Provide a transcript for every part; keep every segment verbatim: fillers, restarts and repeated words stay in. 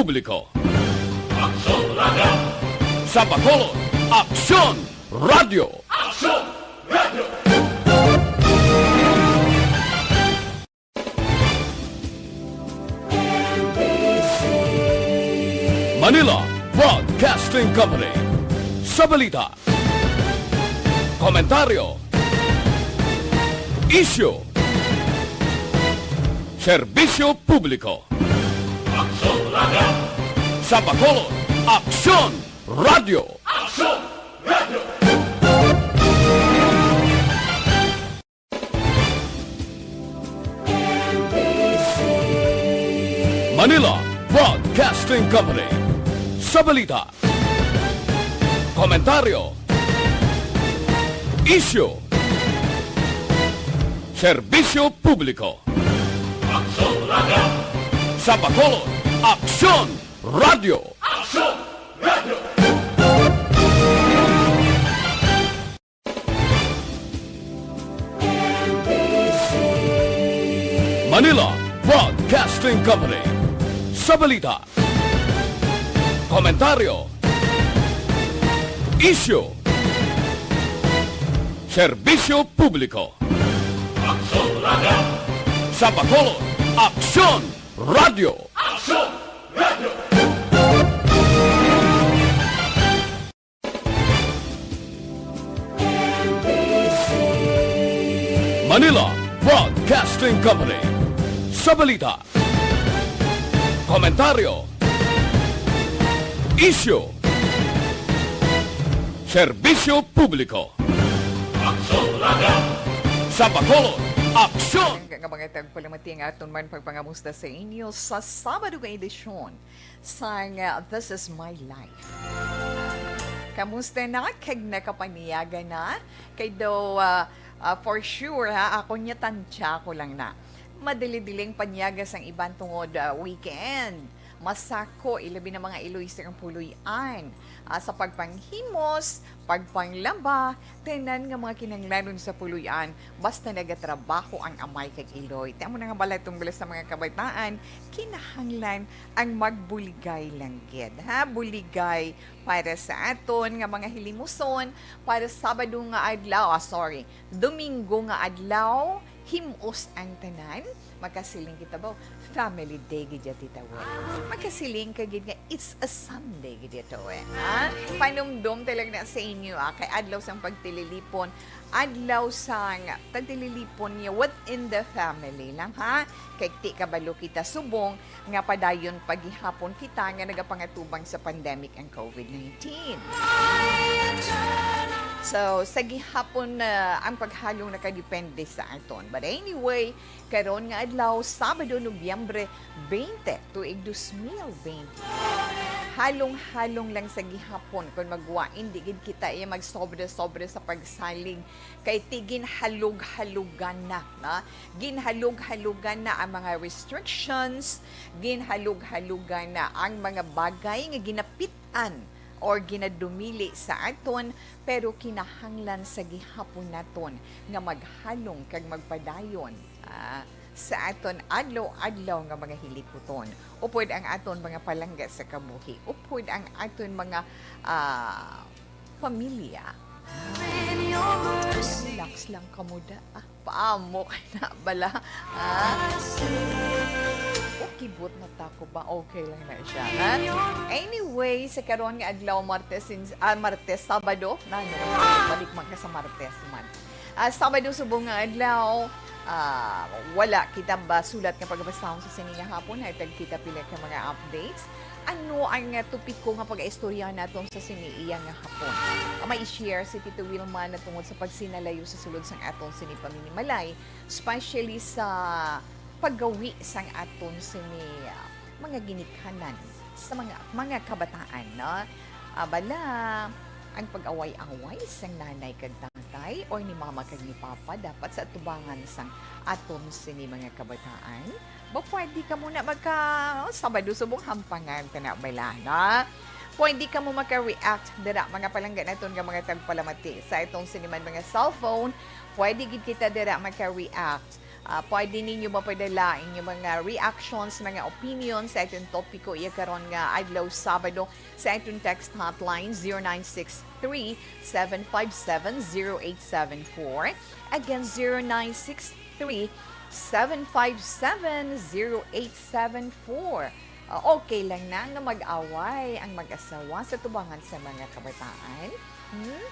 Publiko. Aksyon Radio! Sa Bacolod, Aksyon Radio! Aksyon Radio! Manila Broadcasting Company. Sa balita, komentaryo, isyu, serbisyo publiko. Aksyon Radio! Sa Bacolod, Aksyon Radio! Aksyon Radio! Manila Broadcasting Company. Sa balita, komentaryo, isyu, serbisyo publiko. Aksyon Radio! Sa Bacolod, Aksyon Radio! Aksyon Radio! Manila Broadcasting Company. Sa balita, komentaryo, isyu, serbisyo publiko. Aksyon Radio! Sa Bacolod, Aksyon Radio! Aksyon Radio! Manila Broadcasting Company. Sa balita, komentaryo, isyu, serbisyo publiko. Aksyon Radio! Sa Bacolod, Aksyon! Nga mga tagpalamati nga aton man pagpangamusta sa inyo sa Sabado nga edisyon sang, uh, This Is My Life. Kamusta na? Kag nakapanyaga na? Kay daw, uh, uh, for sure, ha? Ako niya tansya ko lang na. Madili-diling panyaga sang iban tungod, uh, weekend. Masako, ilabi na mga iloy sang puloy-an. Ah, sa pagpanghimos, pagpanglaba, tanan nga mga kinahanglanon sa puloy-an, basta nagatrabaho ang amay kag iloy. Ti amo na nga bala tungod sa mga kabataan, kinahanglan ang magbuligay lang gid, ha? Buligay para sa aton nga mga hilimuson, para Sabado nga adlaw, ah, sorry, Domingo nga adlaw, him-os ang tanan. Makasiling kita ba, family day gid ya, Tita Wen. Makasiling ka gid nga it's a Sunday gid ito, eh. Ha? Panumdom talaga na sa inyo, ah, kay adlaw sang pagtililipon, adlaw sang pagtililipon niya within the family lang, ha? Kay ti kabalo kita subong nga padayon pa gihapon kita nga nagapangatubang sa pandemic ang COVID nineteen. So, sa gihapon na ang paghalong nakadepende sa aton. But anyway, karon nga adlaw, Sabado, Nobyembre twenty, tuig dos mil twenty. Halong-halong lang sa gihapon kon magwa, indi gid kita iya magsobra-sobra sa pagsalig kay ti ginhalog-halogan na, na. Ginhalog-halogan na ang mga restrictions, ginhalog-halogan na ang mga bagay nga ginapit-an or ginadumili sa aton, pero kinahanglan sa gihapon naton nga maghalong kag magpadayon, ah, sa aton adlaw-adlaw nga mga hilikuton, upod ang aton mga palangga sa kabuhi, upod ang aton mga, ah, pamilya. Relax lang kamo da. Ah, paamo kay na bala. Ah. O, kibot na ta ko ba? Okay lang na siya, ha? Anyway, sa karon nga adlaw, Martes, sin-, ah, Martes, Sabado, na, ano, balik man ka sa Martes man. Ah, Sabado, subong nga adlaw, ah, wala kita ba sulat nga pagbasahon sa sini nga hapon? Hatag kita pila ka mga updates. Ano ang, ah, topiko nga pag-istorya naton sa sini iya nga hapon? Ah, may i-share si Tito Wilma na tungod sa pagsinalayo sa sulod sang aton sini paminimalay, especially sa paggawi sang aton sini, ah, mga ginikanan sa mga, mga kabataan, no? Ah, bala, ang pag-away-away sang nanay kag tatay or ni mama kag ni papa dapat sa atubangan sang aton sini mga kabataan. Ba, pwede kamo na magka, oh, Sabado subong hampangan ta na bala, no? Pwede kamo maka-react dira, mga palangga naton nga mga tagpalamati sa atong sini man mga cellphone. Pwede gid kita dira maka-react Ah, pwede ninyo mapadala ang inyong mga reactions, mga opinions sa atong topiko iya karon nga adlaw, Sabado, sa atong text hotline, zero nine six three, seven five seven, zero eight seven four. Again, zero nine six three, seven five seven, zero eight seven four. Ah, okay lang na nga mag-away ang mag-asawa sa tubangan sa mga kabataan? Hmm?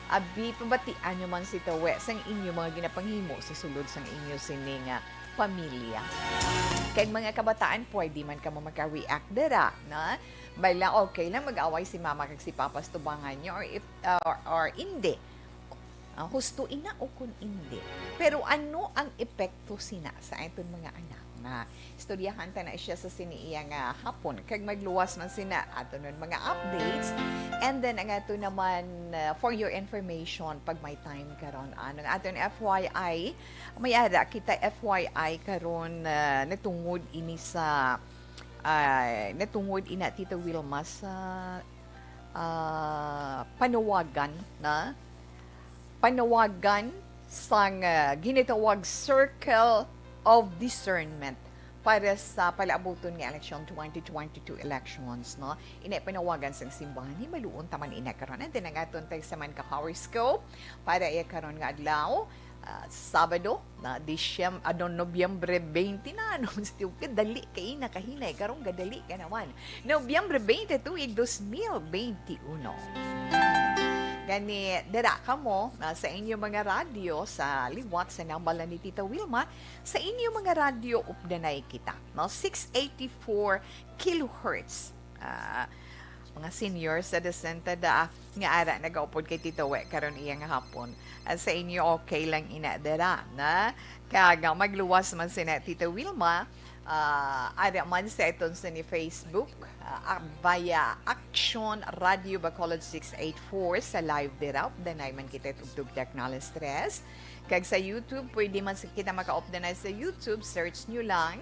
Abi, pabatian nyo man si Tawe sang inyo mga ginapanghimo sa sulod sang inyo sini nga pamilya. Kag mga kabataan, pwede man kamo maka-react dira, na? Bala, okay lang mag-away si mama kag si papa sa tubangan nyo, or if, or, or hindi. Ah, husto ina o kun hindi. Pero ano ang epekto sina sa aton mga anak? Na istoryahan ta na siya sa sini iya nga hapon, kag magluwas man sina ato nun mga updates. And then, ang ato naman, uh, for your information, pag may time karon, ano, ang aton F Y I, may ara kita F Y I karon, uh, natungod ini sa, uh, natungod ina Tita Wilma sa, uh, panawagan na panawagan sang, ah, ginatawag Circle of Discernment para sa palaabuton nga eleksyon, twenty twenty-two elections, no? Ina panawagan sang simbahan, hibaluon ta man ina karon. And then, ang aton tay sa man ka horoscope para iya karon nga adlaw, ah, Sabado, na Disyem-, ano, Nobyembre twenty na, ano, kadali kay na kahinay, karon gadali ka naman. Nobyembre twenty, tuig dos mil twenty uno. Gani, dira kamo, ah, sa inyo mga radyo, sa liwat sa nambal na ni Tita Wilma, sa inyo mga radyo, updanay kita, no? Six eighty-four kilohertz. Ah, mga senior citizen ta da, nga ara nagaupod kay Tita We karon iya nga hapon. At sa inyo, okay lang ina dira, na? Kag magluwas man sina Tita Wilma, ah, ara man sa iton sa ni Facebook, ah, ah, via Action Radio Bacolod six eight four sa live dira. Updanay man kita tugtog technology stress. Kag sa YouTube, pwede man sa kita maka-updanay sa YouTube. Search nyo lang.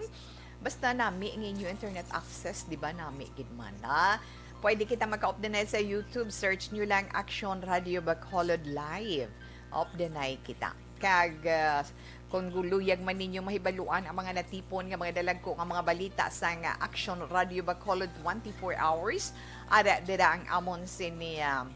Basta nami ang inyo internet access, di ba? Nami gid man, ah. Pwede kita maka-updanay sa YouTube. Search nyo lang Action Radio Bacolod Live. Updanay kita. Kag, ah, kung guluyag man ninyo mahibaluan ang mga natipon nga mga dalagko nga mga balita sa nga Action Radio Bacolod twenty-four hours, ara dira ang amon sini, ah,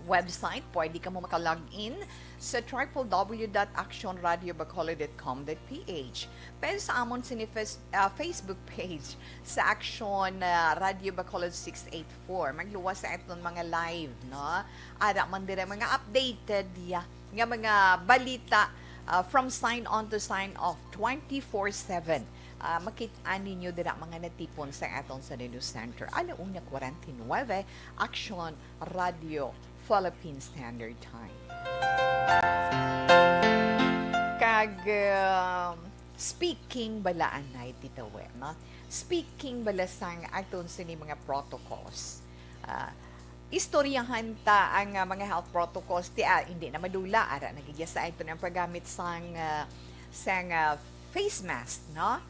website. Pwede kamo maka-log in sa triple W dot action radio bacolod dot com dot P H. Pero sa amon sini fes-, ah, Facebook page sa Action, ah, Radio Bacolod six eight four. Magluwas sa aton mga live, no? Ara man dira mga updated, ya, nga mga balita, ah, from sign on to sign off, twenty-four seven. Ah, makit-an ninyo dira mga natipon sa aton sa News Center. Ala una kwarenta y nuebe, Action Radio Philippine Standard Time. Kag, um, speaking bala anay, Tita We, no? Speaking bala sang aton sini mga protocols. Ah, istoryahan ta ang, ah, mga health protocols. Ti, ah, hindi na madula, ara na gid sa aton ang paggamit sang, ah, sang, ah, face mask, no?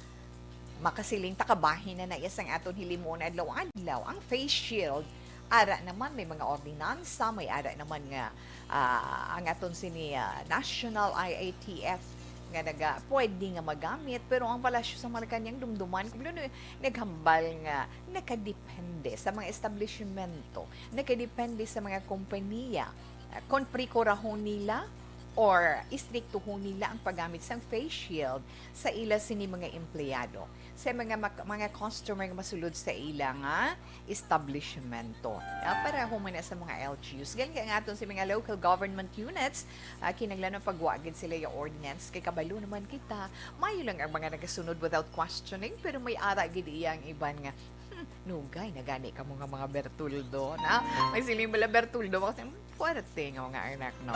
Makasiling ta, kabahin na na iya sang aton hilimon adlaw-adlaw. Ang face shield, ara naman may mga ordinansa, may ara naman nga, ah, ang aton sini, ah, National I A T F nga naga-, pwede nga magamit, pero ang Palasyo sa Malacañang dumduman, kung ano, naghambal nga nakadepende sa mga establishmento, nakadepende sa mga kompanya, ah, kung prikurahon nila or istriktuhon nila ang paggamit sang face shield sa ila sini mga empleyado, sa mga mak-, mga customer nga masulod sa ila nga establishmento. Ah, pareho man na sa mga L G Us. Gani nga aton sa mga local government units, ah, kinahanglan pagwa gid sila yung ordinance. Kay kabalo naman kita, mayo lang ang mga nagasunod without questioning, pero may ara gid iya ang iban nga, "Hmm, nugay na gani kamo nga mga Bertuldo," na? May siling bala Bertuldo, kasi, hmm, puwerte nga mga anak, no?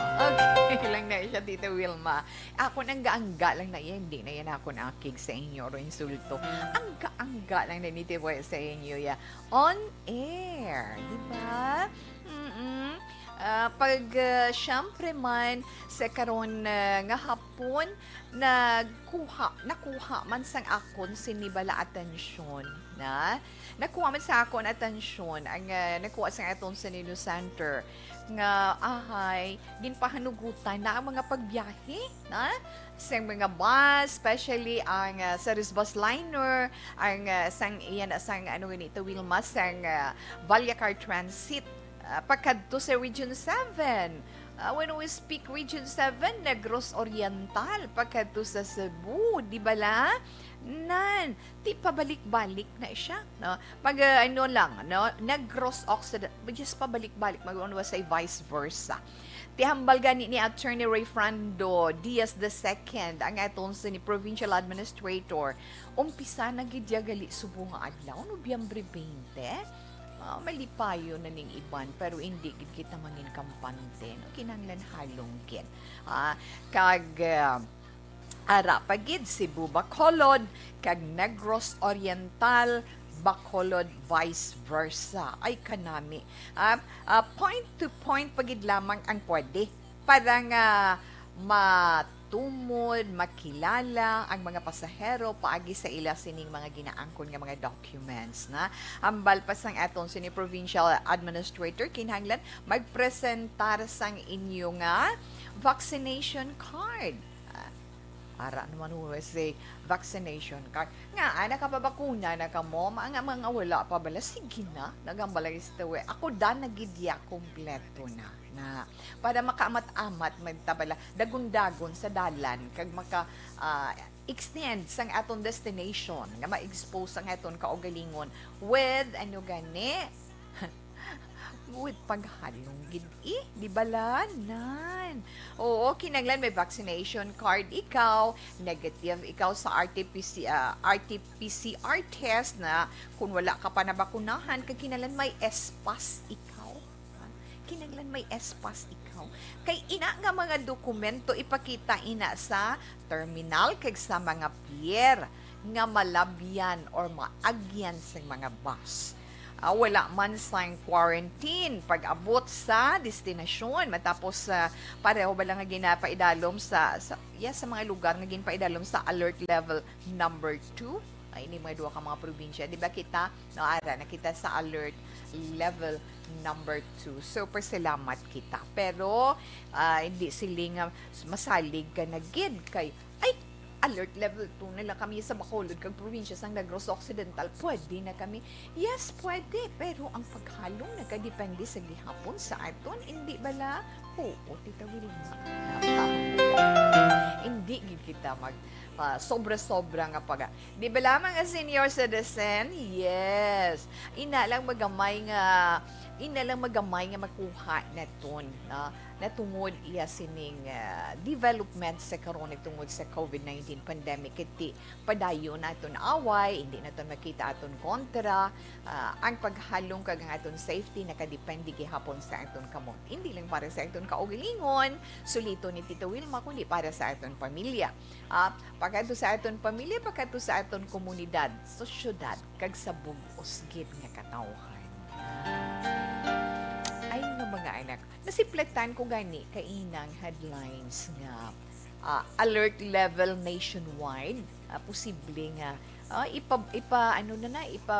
Okay lang na siya, Tita Wilma. Ako nang gaangga lang na iya, hindi na yan ako nakig sa inyo, or insulto. Ang gaangga lang na ni Tita sa inyo, ya. On air, di ba? Mm-mm. Ah, pag, ah, siyempre man, sa karon, ah, nga hapon, nagkuha, nakuha man sang akon sini bala atensyon, na? Nakuha man sa akon atensyon ang, ah, nakuha sa aton sa Nino Center nga, ahay, ginpahanugutan na ang mga pagbiyahe, na? Sa mga bus, especially ang, ah, Ceres Bus Liner, ang, ah, sang, iyan, sang, ano gani ito, Wilma, sang, ah, Vallecar Transit, ah, pakadto sa Region seven. Ah, when we speak Region seven, Negros Oriental, pakadto sa Cebu, di bala? Nan, ti pabalik-balik na siya, no? Pag, ah, ano lang, no? Negros Occident, just pabalik-balik, mag-, ano, say vice versa. Ti hambal gani ni Attorney Rayfrando Diaz the second, ang aton sini provincial administrator, umpisa na gid ya gali subong nga adlaw, Nobyembre twenty. Ah, malipayon na ning iban, pero indi gid kita mangin kampante, no? Kinahanglan halong gid. Ah, kag, ah, ara pa gid, Cebu Bacolod, kag Negros Oriental, Bacolod, vice versa. Ay, kanami. Ah, ah, point to point pa gid lamang ang pwede para nga matumod, makilala ang mga pasahero paagi sa ila sining mga ginaangkon nga mga documents, na? Hambal pa sang aton sini provincial administrator, kinahanglan magpresentar sang inyo nga vaccination card. Ah, ara naman ho say vaccination card. Nga, ah, nakapabakuna na kamo? Mga, mga wala pa bala, sige na. Nagambal lagi sa tawi. Ako da na gid ya, kompleto na. Na, para makaamat-amat man ta bala, dagon-dagon sa dalan, kag maka, ah, extend sang aton destination, nga ma-expose ang aton kaugalingon with, ano gani? With paghalong gid, eh, di bala? Nan. Oo, kinahanglan may vaccination card ikaw, negative ikaw sa R T P C, ah, R T P C R test, na kung wala ka pa nabakunahan, kag kinahanglan may S pass ikaw. Ha? Kinahanglan may S pass ikaw. Kay ina nga mga dokumento, ipakita ina sa terminal kag sa mga pier nga malabyan or maagyan sang mga bus. Ah, wala man sang quarantine pag-abot sa destinasyon, matapos, ah, pareho bala nga ginapaidalom sa, sa, ya, sa mga lugar nga ginpaidalom sa alert level number two. Ay, ini mga duha ka mga probinsya. Di ba kita, no, ara na kita sa alert level number two. So, pasalamat kita. Pero, ah, hindi siling nga masalig ka na gid kay, ay, alert level two na lang kami sa Bacolod kag probinsya sang Negros Occidental. Pwede na kami. Yes, pwede. Pero ang paghalong nagadepende sa gihapon sa aton. Hindi bala? Oo, Tita Wilma. Hindi gid kita mag, ah, sobra-sobra nga pag-, di bala, mga senior citizen? Yes. Ina lang magamay nga, ina lang magamay nga makuha naton, no? Natungod iya sining, ah, development sa karon tungod sa COVID nineteen pandemic. Kay ti padayon naton away, hindi naton makita aton kontra. Ah, ang paghalong kag ang aton safety nakadepende gihapon sa aton kamot. Hindi lang para sa aton kaugalingon, suliton ni Tita Wilma, kundi para sa aton pamilya. Ah, pagkadto sa aton pamilya, pagkadto sa aton komunidad, sa syudad, kag sa bug-os gid nga katawhan. Ay, nga mga anak, nasiplatan ko gani kainang headlines nga, ah, alert level nationwide. Ah, posible nga, ah, ipa, ipa, ano na na, ipa,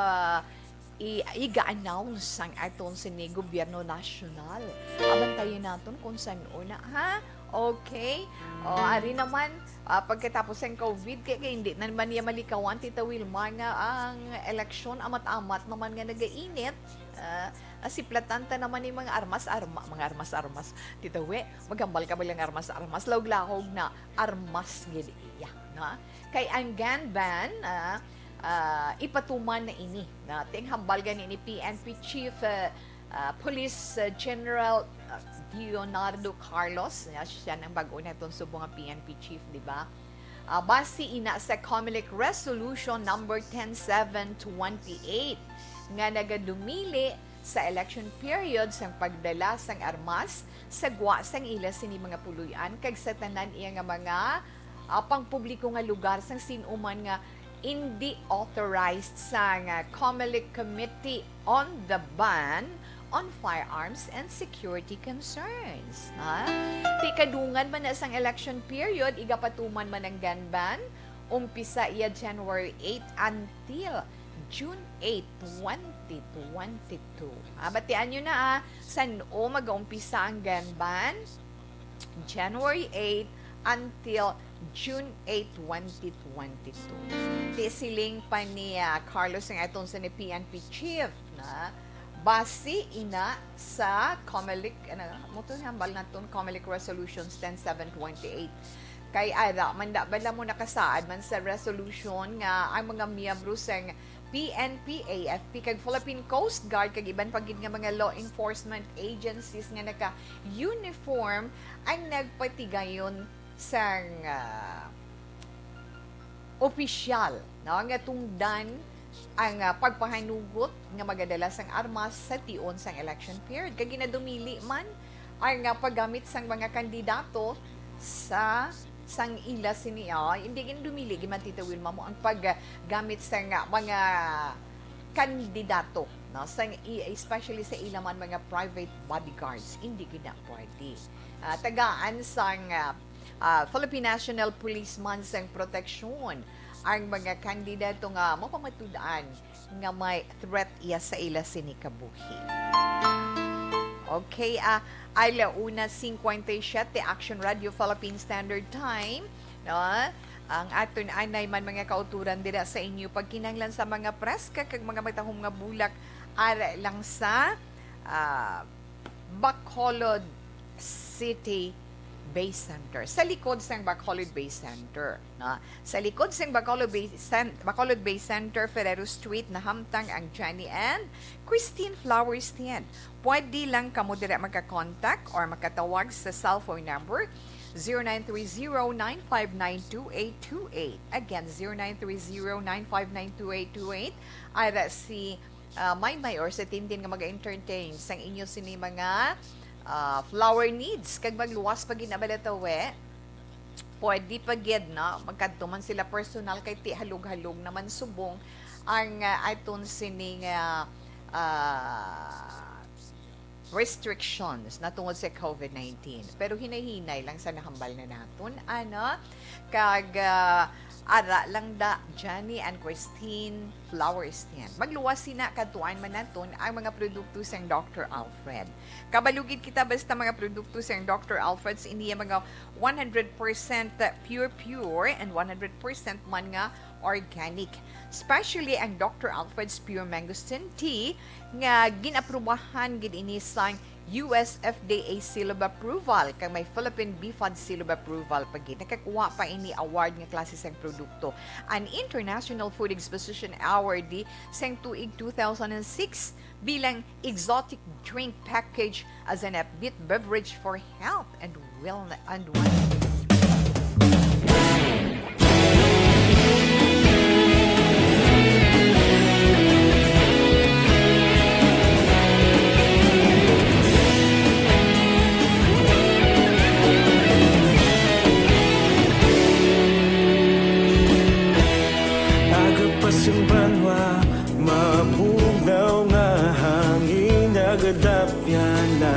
i-, iga-announce sang aton sini gobyerno nasyonal. Abantayan naton kung san-o na, ha? Okay. O, ari naman, ah, pagkatapos sang COVID, kay, kay hindi na naman niya malikawan, Tita Wilma, nga ang eleksyon amat-amat naman nga nagainit. Ah, ah, siplatan ta naman ni mga armas-arma-, mga armas-armas. Tita We, maghambal ka ba lang armas-armas? Lahog-lahog na armas gid iya, no? Kay ang gun ban, ah, ah, ipatuman na ini, na ti ang hambal gani ni P N P Chief, ah, ah, Police, ah, General, ah, Leonardo Carlos, nga siya nang bag-o naton subong nga P N P Chief, di ba? Ah, base ina sa Comelec Resolution Number ten seven twenty-eight, nga nagadumili sa election period sang pagdala sang armas sa gwa sang ila sini mga puloy-an kag sa tanan iya nga mga, ah, pangpubliko nga lugar sang sin-o man nga indi authorized sang, ah, Comelec Committee on the Ban on Firearms and Security Concerns. Ha? Ti kadungan man na sang election period, igapatuman man ang gun ban. Umpisa iya January eight until June eight, twenty twenty-two. Ah, batian nyo na, ah, san-o mag-umpisa ang gun ban? January eight until June eight, twenty twenty-two. Ti siling pa ni, ah, Carlos ang aton sa ni P N P chief na base ina sa Comelec, ano, mo to hambal naton, Comelec Resolutions ten seven twenty-eight. Kay ara man da bala mo nakasaad man sa resolution nga ang mga miyembro sang P N P, A F P, kag Philippine Coast Guard, kag iban pa gid nga mga law enforcement agencies nga naka-uniform ang nagpatigayon sang, ah, opisyal, no, nga tungdan ang, ah, pagpahanugot nga magadala sang armas sa tion sang election period. Kag ginadumili man ang, ah, paggamit sang mga kandidato sa sang ila sini, ah, hindi gani dumili gid man, Tita Wilma, mo ang paggamit sang, ah, mga kandidato, no, sang i-, especially sa ila man mga private bodyguards, hindi gid na pwede. Ah, tagaan sang, ah, ah, Philippine National Police man sang proteksyon ang mga kandidato nga mapamatud-an nga may threat iya sa ila sini kabuhi. Okay, ah, ala una cincuenta y siete, Action Radio Philippine Standard Time, no? Ang aton anay man, mga kauturan, dira sa inyo pagkinahanglan sa mga preska kag mga matahom nga bulak ara lang sa, ah, Bacolod City Base Center, sa likod sang Bacolod Base Center, no? Sa likod sang Bacolod Base Cen-, Bacolod Base Center, Ferrero Street, nahamtang ang Johnny and Christine Flower Stand. Pwede lang kamo dira maka-contact or makatawag sa cellphone number zero nine three zero nine five nine two eight two eight. Again, zero nine three zero nine five nine two eight two eight. Ara si, ah, Maymay or si Tintin nga mag-entertain sang inyo sini mga, ah, flower needs. Kag magluwas pa gid na bala tawe, pwede pa gid, no? Magkadto man sila personal kay ti halog-halog naman subong ang, ah, aton sining, ah, ah, restrictions na tungod sa covid nineteen. Pero hinay-hinay lang sa nahambal na naton, ano? Kag, ah, ara lang da, Johnny and Christine Flower Stand. Magluwas sina, kadtuan man naton ang mga produkto sang Doctor Alfred. Kabalo gid kita basta mga produkto sang Doctor Alfred sa iniya mga one hundred percent pure, pure and one hundred percent man nga organic. Especially ang Doctor Alfred's Pure Mangosteen Tea nga gin-aprubahan gid ini sang U S F D A seal of approval kag may Philippine B fad seal of approval pa gid. Nakakuha pa ini award nga klase sang produkto, an International Food Exposition Awardee sang tuig two thousand and six bilang exotic drink package as an upbeat beverage for health and wellness and wellness. Aga pa sing banwa, mabugnaw nga hangin nagadapyan na.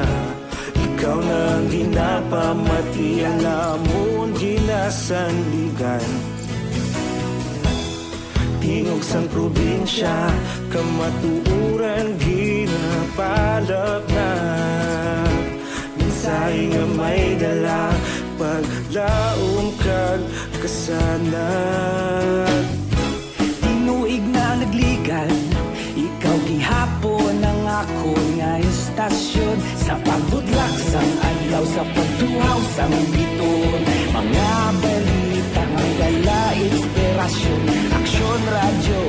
Ikaw na ang ginapamati, ang amon ginasandigan. Tingog sang probinsya, kamatuoran ginapalapnag. Mensahe nga may dala, paglaom kag kasanag. Tinuig na nagligad, ikaw gihapon ang akon nga istasyon. Sa pagbudlak sang adlaw, sa pagtuhaw sang biton, mga balita may dala inspirasyon. Aksyon Radyo,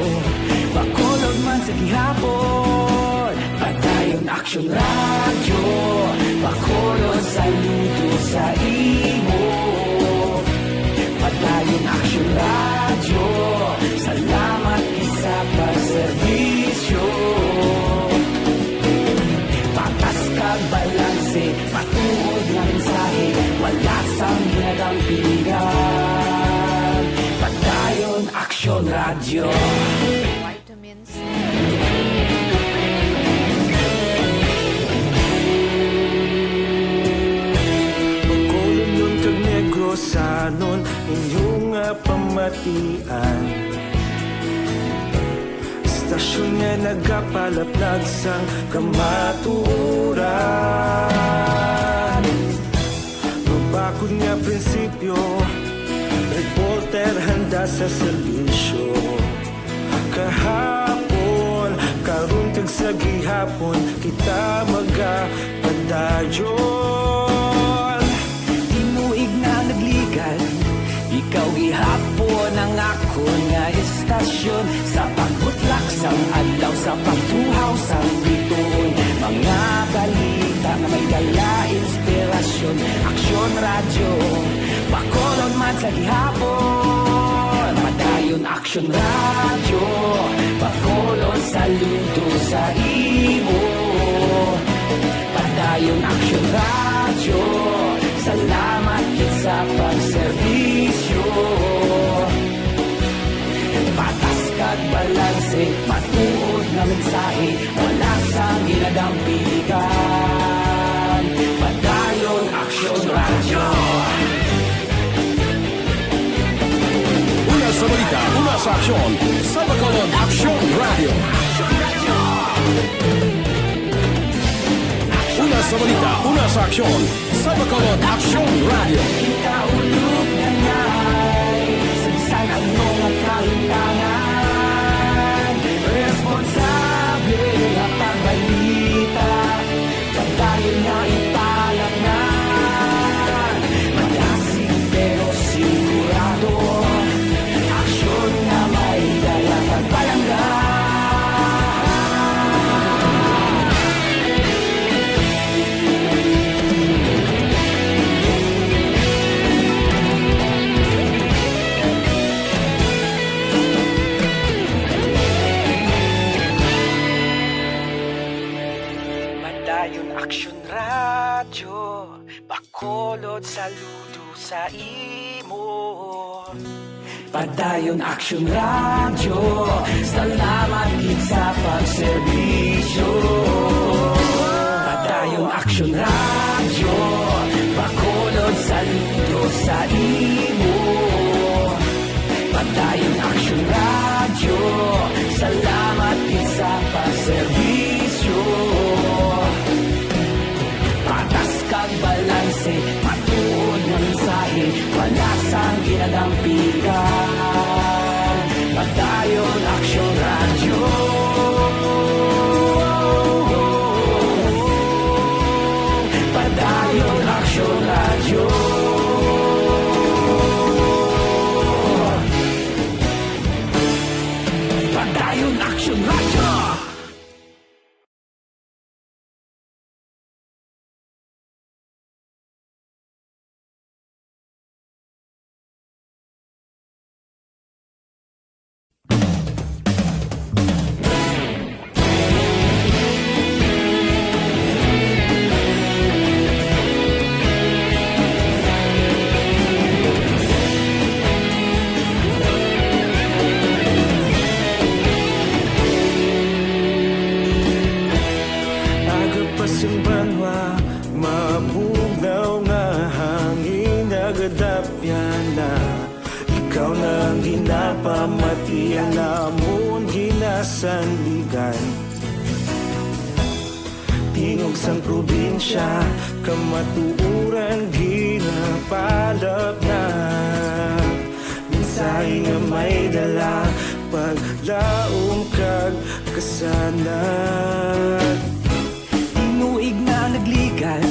Bacolod man sa gihapon. Padayon Aksyon Radyo, Bacolod, saludo sa imo. Padayon Aksyon Radyo, salamat gid sa pagserbisyo. Patas kag balanse, matuod nga mensahe, wala sang ginadampingan. Padayon Aksyon Radyo. Tian. Istasyon nga nagapalaplag sang kamatuoran. Mabakod nga prinsipyo, reporter handa sa serbisyo. Kahapon, karon kag sa gihapon, kita magapadayon. Tinuig na nagligan, ikaw gihapon ang akon nga istasyon. Sa pagbutlak sang adlaw, sa pagtuhaw sang bituon, mga balita nga may dala inspirasyon. Aksyon Radyo, Bacolod man sa gihapon. Padayon Aksyon Radyo, Bacolod, saludo sa imo. Padayon Aksyon Radyo, salamat gid sa pagserbisyo. Patas kag balanse, matuod nga mensahe, wala sang ginadampigan. Padayon Aksyon Radyo. Una sa balita, una sa aksyon, sa Bacolod Aksyon Radyo. Una sa balita, una sa aksyon, sa Bacolod Aksyon Radyo. Kita ulog na ngay, sa bisan ano nga kahimtangan, responsable nga pagbalita, padayon nga ipalatnan. Malasig pero sigurado, aksyon nga may dala kag palangga. Padayon Aksyon Radyo, Bacolod, saludo sa imo. Padayon Aksyon Radyo, salamat gid sa pagserbisyo. Padayon Aksyon Radyo, Bacolod, saludo sa imo. Padayon Aksyon Radyo, salamat gid sa pagserbisyo. Patas kag balanse, matuod nga mensahe, wala sang ginadampigan. Padayon Aksyon Radyo. Padayon Aksyon Radyo. Padayon Aksyon Radyo. Aga pa sing banwa, mabugnaw nga hangin nagadapyan na. Ikaw na ang ginapamati, ang amon ginasandigan. Tingog sang probinsya, kamatuoran ginapalapnag. Mensahe nga may dala, paglaom kag kasanag. Tinuig na nagligan,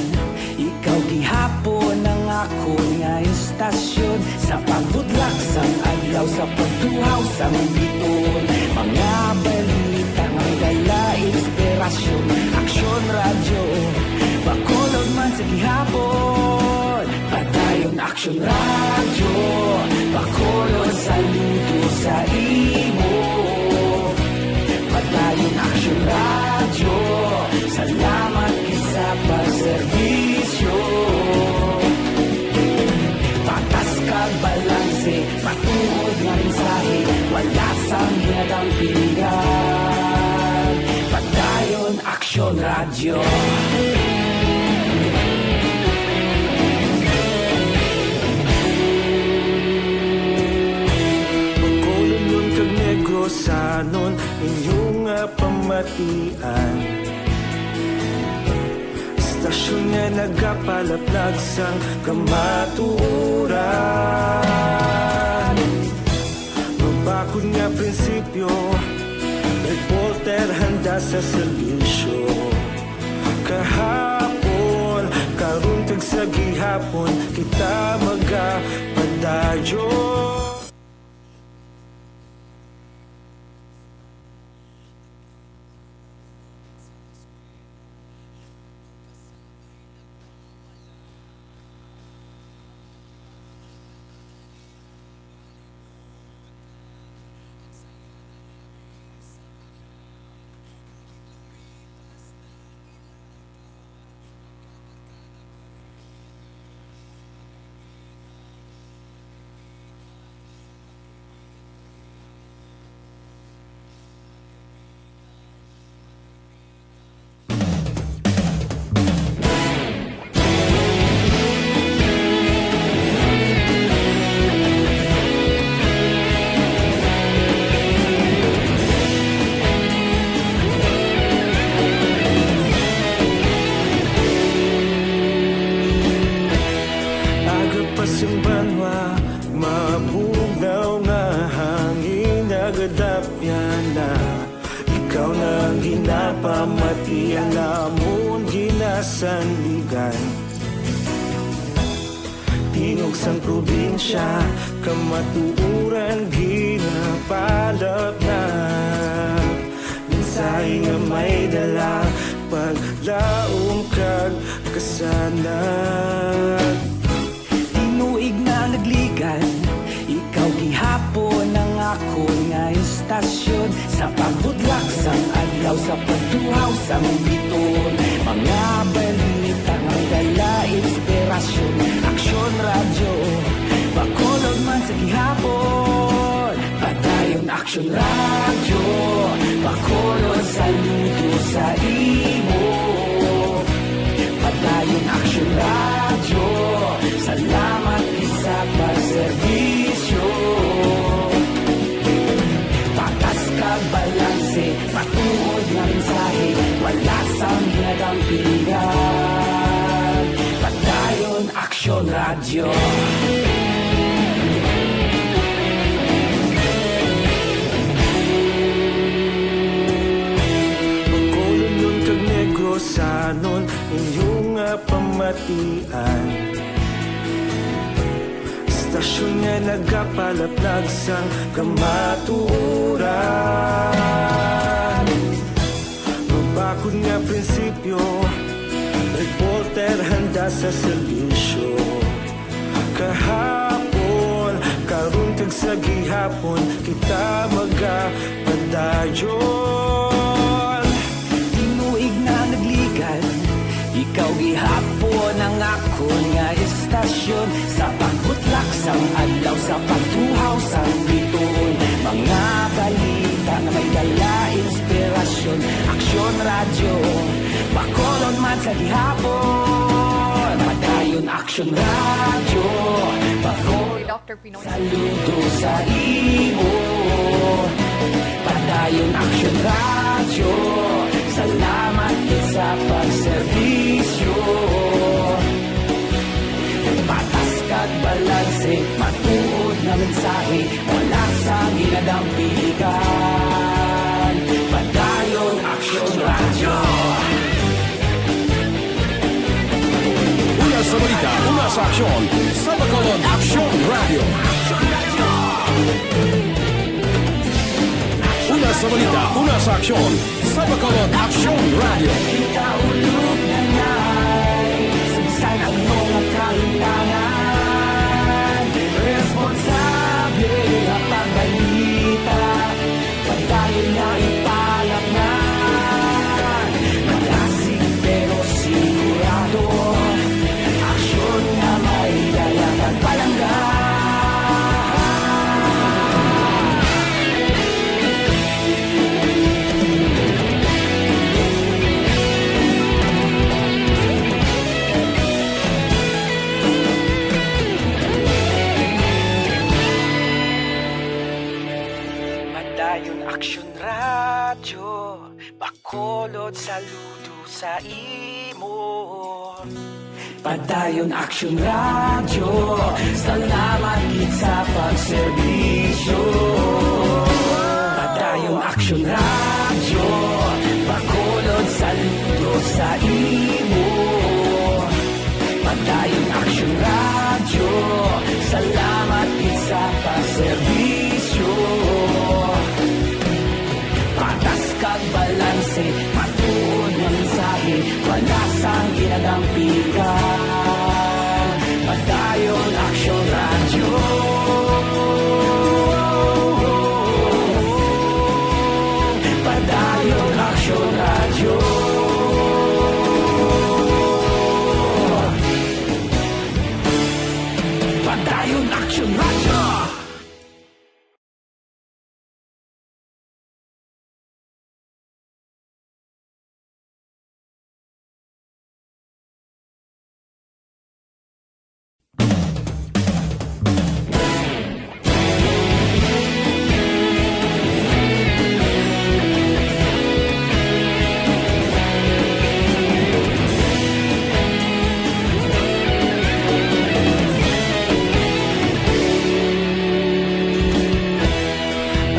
ikaw gihapon ang akon nga istasyon. Sa pagbudlak sang adlaw, sa pagtuhaw sang bituon, mga balita nga may dala inspirasyon. Aksyon Radyo, Bacolod man sa gihapon. Padayon Aksyon Radyo, Bacolod, saludo sa imo. Padayon Aksyon Radyo, salamat gid sa pagserbisyo. Patas kag balanse, matuod nga mensahe, wala sang ginadampigan. Padayon Aksyon Radyo. Sanon inyo nga pamatian, istasyon nga nagapalaplag sang kamatuoran. Mabakod nga prinsipyo, reporter handa sa serbisyo. Kahapon, karon, kag sa gihapon, kita magapadayon. Aga pa sing banwa, mabugnaw nga hangin nagadapyan na. Ikaw na ang ginapamatian namon ginasandigan. Tingog sang probinsya, kamatuoran ginapalapnag. Mensahe nga may dala, paglaom kag kasanag. Tinuig na nagligan, ikaw gihapon ang akon nga istasyon. Sa pagbudlak sang adlaw, sa pagtuhaw sang bituon, mga balita nga may dala inspirasyon. Aksyon Radyo, Bacolod man sa gihapon. Padayon Aksyon Radyo, Bacolod, saludo sa imo. Padayon Aksyon Radyo, salamat gid sa pagserbisyo. Patas kag balanse, matuod nga mensahe, wala sang ginadampigan. Padayon Aksyon Radyo. Bacolodnon kag Negrosanon, inyo nga pamatian. Istasyon nga nagapalaplag sang kamatuoran. Mabakod nga prinsipyo, reporter handa sa serbisyo. Kahapon, karon, kag sa gihapon, kita magapadayon. Tinuig na nagligan, ikaw gihapon ang akon nga istasyon. Sa pagbutlak sang adlaw, sa pagtuhaw sang bituon, mga balita nga may dala inspirasyon. Aksyon Radyo, Bacolod man sa gihapon. Padayon Aksyon Radyo, Bacolod. Doctor Pinoy. Saludo sa imo. Padayon Aksyon Radyo, salamat gid sa pagserbisyo. Patas kag balanse, matuod nga mensahe, wala sang ginadampigan. Padayon Aksyon Radyo. Una sa balita, una sa aksyon, sa Bacolod Aksyon Radyo. Una sa balita, una sa aksyon, sa Bacolod Aksyon Radyo. Kita ulog na nay, sa bisan ano nga kahimtangan, responsable nga pagbalita. Padayon nga ipalapngan, malasig pero sigurado. Aksyon nga may dala kag palangga. sa imo. Padayon Action Radio, salamat gid sa pagserbisyo. Padayon Action Radio, Bacolod, saludo sa imo. Padayon Action Radio, salamat gid sa pagserbisyo. Patas kag balanse, matuod nga mensahe, wala sang ginadampigan. Padayon Action Radio. Padayon Action Radio. Padayon Action Radio.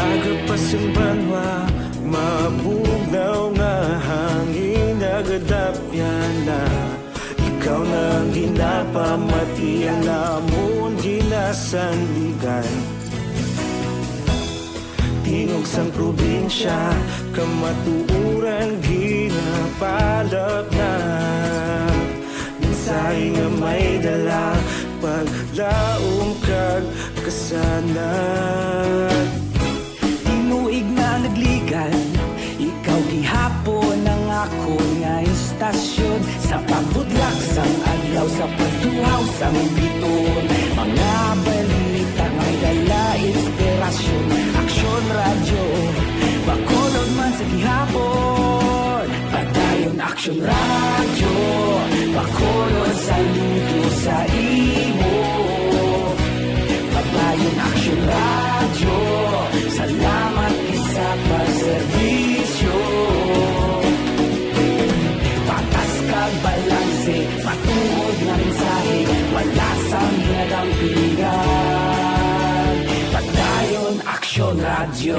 Aga pa sing banwa, mabugnaw nga hangin nagadapyan na. Ikaw na ang ginapamati, ang amon ginasandigan. Tingog sang probinsya, kamatuoran ginapalapnag. Mensahe nga may dala, paglaom kag kasanag. Tinuig na nagligan, ikaw gihapon ang akon nga istasyon. Sa pagbutlak sang adlaw, sa pagtuhaw sang biton, mga balita nga may dala inspirasyon. Aksyon Radyo, Bacolod man sa gihapon. Padayon Aksyon Radyo, Bacolod, saludo sa imo. Padayon Aksyon Radyo, salamat gid sa pagserbisyo. Patas kag balanse, matuod nga mensahe, wala sang ginadampigan. Padayon Aksyon Radyo.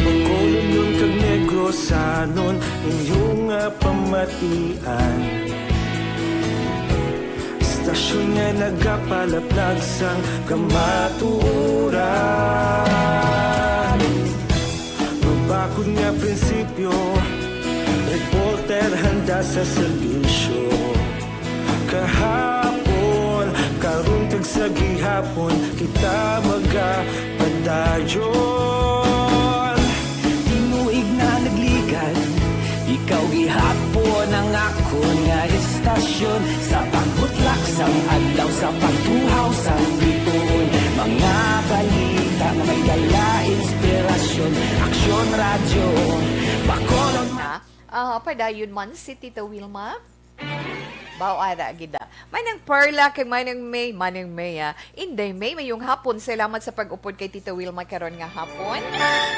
Bacolodnon kag Negrosanon, inyo nga pamatian. Istasyon nga nagapalaplag sang kamatuoran. Mabakod nga prinsipyo, reporter handa sa serbisyo. Kahapon, karon kag sa gihapon, kita magapadayon. Tinuig na nagligan, ikaw gihapon ang akon nga istasyon. Sa pagbutlak sang adlaw, sa pagtuhaw sang biton, mga balita nga may dala inspirasyon. Aksyon Radyo, Bacolod. Na, ah, padayon man si Tita Wilma. Bao ara gid, ah. Manang Perla kay Manang May, Manang May, ah. Inday May, mayong hapon. Salamat sa pag-upod kay Tita Wilma karon nga hapon.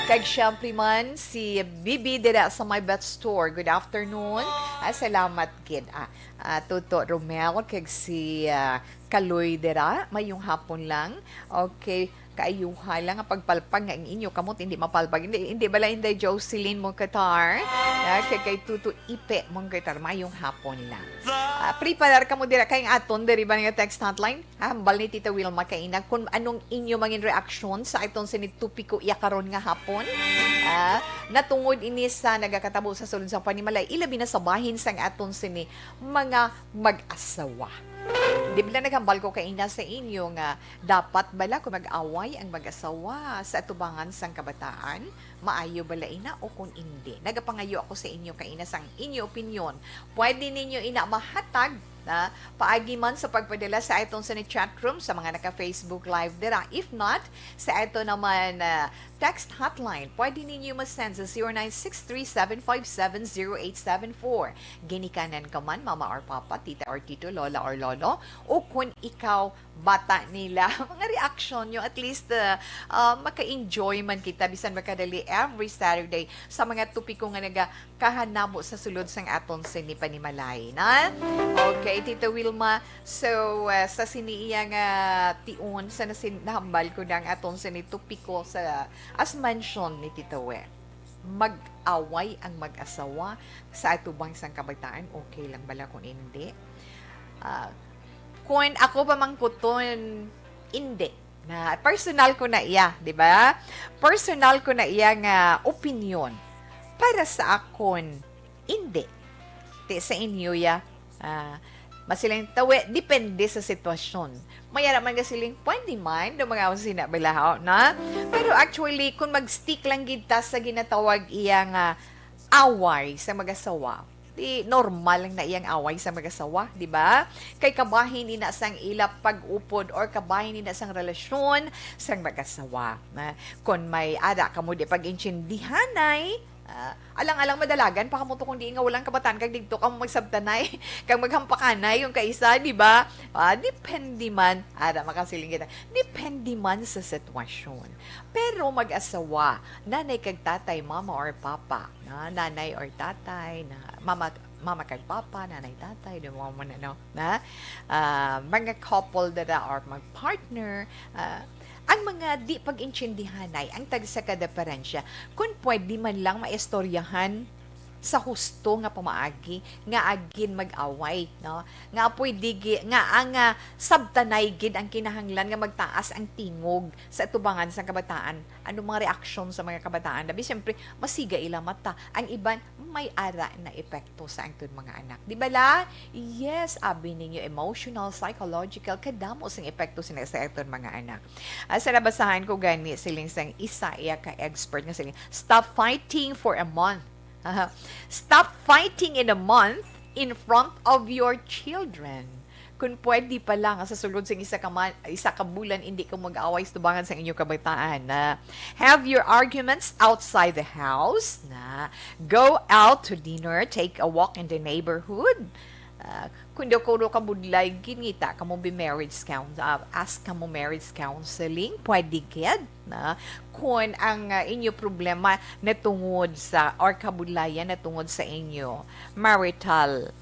Kag syempre man si Bibi dira sa My Best Store. Good afternoon. Ah, salamat gid, ah. Ah, Toto Romel kag si, ah, Kaloy dira. Mayong hapon lang. Okay. Kaayuha lang ang pagpalpag nga ang inyo kamot hindi mapalpag. Hindi, hindi bala, Inday Jocelyn Mongkatar? Ah, kay, kay Tuto Ipe Mongkatar, mayong hapon lang. Ah, preparar kamo dira kay ang aton diri ba nga text hotline? Ah, hambal ni Tita Wilma kaina kung anong inyo mangin reaksyon sa aton sini topiko iya karon nga hapon. Ah, natungod ini sa nagakatabo sa sulod sang panimalay, ilabi na sa bahin sang aton sini mga mag-asawa. Di ba naghambal ko kaina sa inyo nga dapat bala kung mag-away ang mag-asawa sa atubangan sang kabataan? Maayo bala ina o kung indi? Nagapangayo ako sa inyo kaina sang inyo opinyon. Pwede ninyo ina mahatag, ah, paagi man sa pagpadala sa aton sini chat room sa mga naka-Facebook Live dira. If not, sa aton naman, ah, text hotline, pwede ninyo ma-send sa zero nine six three seven five seven zero eight seven four. Ginikanan ka man, mama or papa, tita or tito, lola or lolo, o kung ikaw bata nila, mga reaction nyo, at least, uh, uh, maka-enjoy man kita, bisan makadali every Saturday sa mga topiko nga nagakahanabo sa sulod sang aton sini panimalay, na? Okay, Tita Wilma, so, uh, sa sini iya nga tion, sa nasin-, nahambal ko na ang aton sini topiko sa, as mention ni Tita We. Mag-away ang mag-asawa sa atubang sang kabataan, okay lang bala kung hindi? Ah, kung ako pamangkuton, hindi. Na personal ko na iya, di ba? Personal ko na iya nga opinion. Para sa akon, hindi. Ti sa inyo ya, ah, masiling tawe, depende sa sitwasyon. May ara man nga siling, pwede man, do mga sina balahaw na. Pero actually, kung mag-stick lang gid ta sa ginatawag iya nga away sa mag-asawa, di normal lang na iyang away sa mag-asawa, di ba? Kay kabahin ina sang ila pag-upod or kabahin ina sang relasyon sang mag-asawa. Na, kung may ara kamo di pag-intindihanay, ah, alang-alang madalagan pa kamo to kung di nga walang kabataan kag didto kamo magsabtanay, kag maghampakanay yung kaisa, di ba? Ah, depende man, ara makasiling kita, depende man sa sitwasyon. Pero mag-asawa, nanay kag tatay, mama or papa, na, nanay or tatay, na mama, mama kag papa, nanay, tatay, di mo man, ano, na, ah, mga couple dira or mag-partner, ah, ang mga di pag-intindihanay ang tagsa ka diferensya. Kung pwede man lang maistoryahan sa husto nga pamaagi nga agin mag-away, no? Nga pwede gi-, nga ang, ah, sabtanay gid ang kinahanglan nga magtaas ang tingog sa atubangan sang kabataan. Ano mga reaksyon sa mga kabataan? Labi, siyempre, masiga ila mata. Ang iban, may ara na epekto sa aton mga anak. Di ba la? Yes, abi ninyo, emotional, psychological, kadamo sing epekto sina sa aton mga anak. Ah, sa nabasahan ko gani, siling sang isa iya ka expert nga siling, "Stop fighting for a month." Aha. "Stop fighting in a month in front of your children." Kung pwede pa lang, sa sulod sa isa ka man, isa ka bulan, hindi ka mag-away sa tubangan sa inyong kabataan. Na, "Have your arguments outside the house." Na, "Go out to dinner, take a walk in the neighborhood." Ah, kung daw kuno ka budlay, ginita ka mo bi marriage coun-, ah, ask ka mo marriage counseling, pwede gid na. Kung ang, ah, inyo problema natungod sa, or kabudlayan natungod sa inyo marital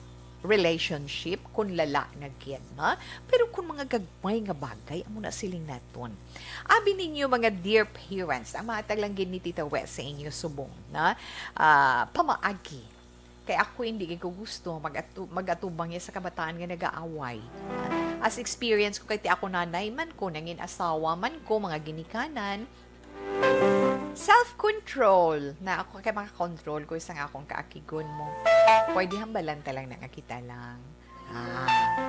relationship, kung lala na gid, no? Pero kung mga gagmay nga bagay, amo na siling naton. Abi ninyo, mga dear parents, ang matag lang gid ni Tita Wes sa inyo subong, no? Ah, pamaagi. Kay ako, hindi gid ko gusto mag-atu-, mag-atubang ya sa kabataan nga nag-aaway. As experience ko, kay ti ako nanay man ko, nangin asawa man ko, mga ginikanan, self-control na ako kay makakontrol ko sang akong kaakigon mo. Pwede hambalan ta lang na nga kita lang. Ah,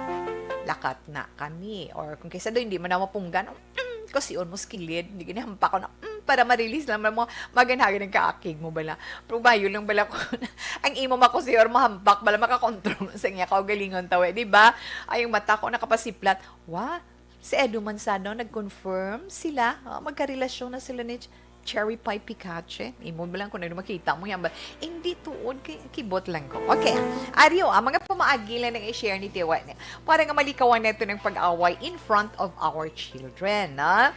lakat na kami. Or kung kaysa daw hindi man na mapunggan, mm, kasi on mo sa kilid, hindi ginahampak ko na, mm, para ma-release lang mo, maganhagan ang kaakig mo bala. Pero bayo lang bala ko na, ang imo makusi or mahampak bala, makakontrol sa iya kaugalingon tawe, di ba? Ay, yung mata ko nakapasiplat, wa, si Edu Manzano nag-confirm sila, ah, magkarelasyon na sila ni Ch-, Cherry Pie Picache. Imo ba lang kung ano makita mo yan ba? Hindi tuod, kay kibot lang ko. Okay, Ario, ang mga pamaagi lang nang i-share ni Tiwa ni. Para nga malikawan nato ng pag-away in front of our children, na,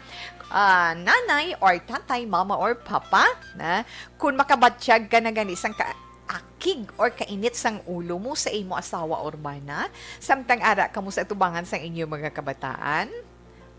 ah, nanay or tatay, mama or papa, na, kung makabatyag ka na gani sang ka-, akig or kainit sang ulo mo sa imo asawa or bana, samtang ara kamo sa atubangan sang inyo mga kabataan,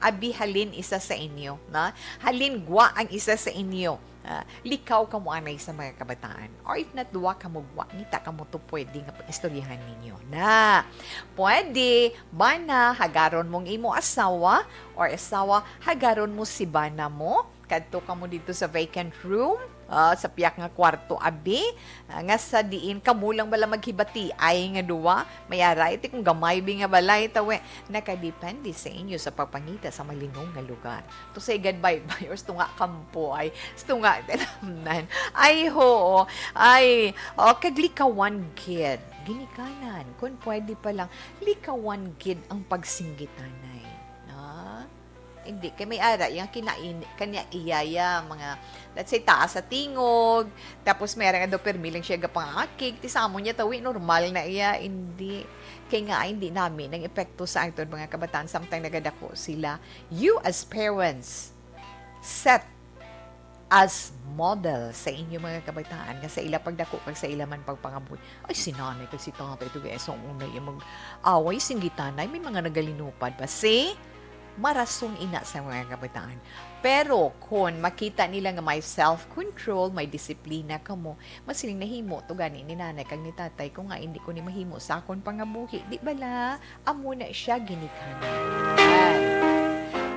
abi halin isa sa inyo, na? Halin gwa ang isa sa inyo. Ah, likaw kamo anay sa mga kabataan. Or if not, duwa kamo gwa, ngita kamo to pwede nga pag-istoryahan ninyo. Na, pwede, bana, hagaron mong imo asawa, or asawa, hagaron mo si bana mo, kadto kamo dito sa vacant room, ah, sa piyak nga kwarto, abi, ah, nga sa diin kamo lang bala maghibati ay nga duwa, may ara iti kung gamay bi nga balay, tawe, nakadepende sa inyo sa pagpangita sa malinong nga lugar. To say goodbye, bye, or tunga kampo ay, tunga talamnan. Ay, ho, ay, oh, kaglikawan gid. Ginikanan, kung pwede pa lang, likawan gid ang pagsinggitanay. Ah? Hindi, kay may ara, yung kinain, kanya iya, iya, mga, let's say, taas sa tingog, tapos may ara nga daw permi lang siya gapangakig, ti sa amo niya tawi, normal na iya, hindi. Kay nga, hindi namin ang epekto sa aton mga kabataan, samtang nagadako sila. You as parents, set as model sa inyo mga kabataan nga sa ila pagdako kag sa ila man pagpangabuhi. Ay, si nanay kag si tatay, ito kaya sa una yung mag-away, singgitanay, may mga nagalinupad ba? See? Marason ina sa mga kabataan. Pero kung makita nila nga may self-control, may disiplina kamo, masiling nahimo to gani ni nanay kag ni tatay, kung nga hindi ko ni mahimo sa akon pangabuhi, di bala? Amo na siya ginikanan.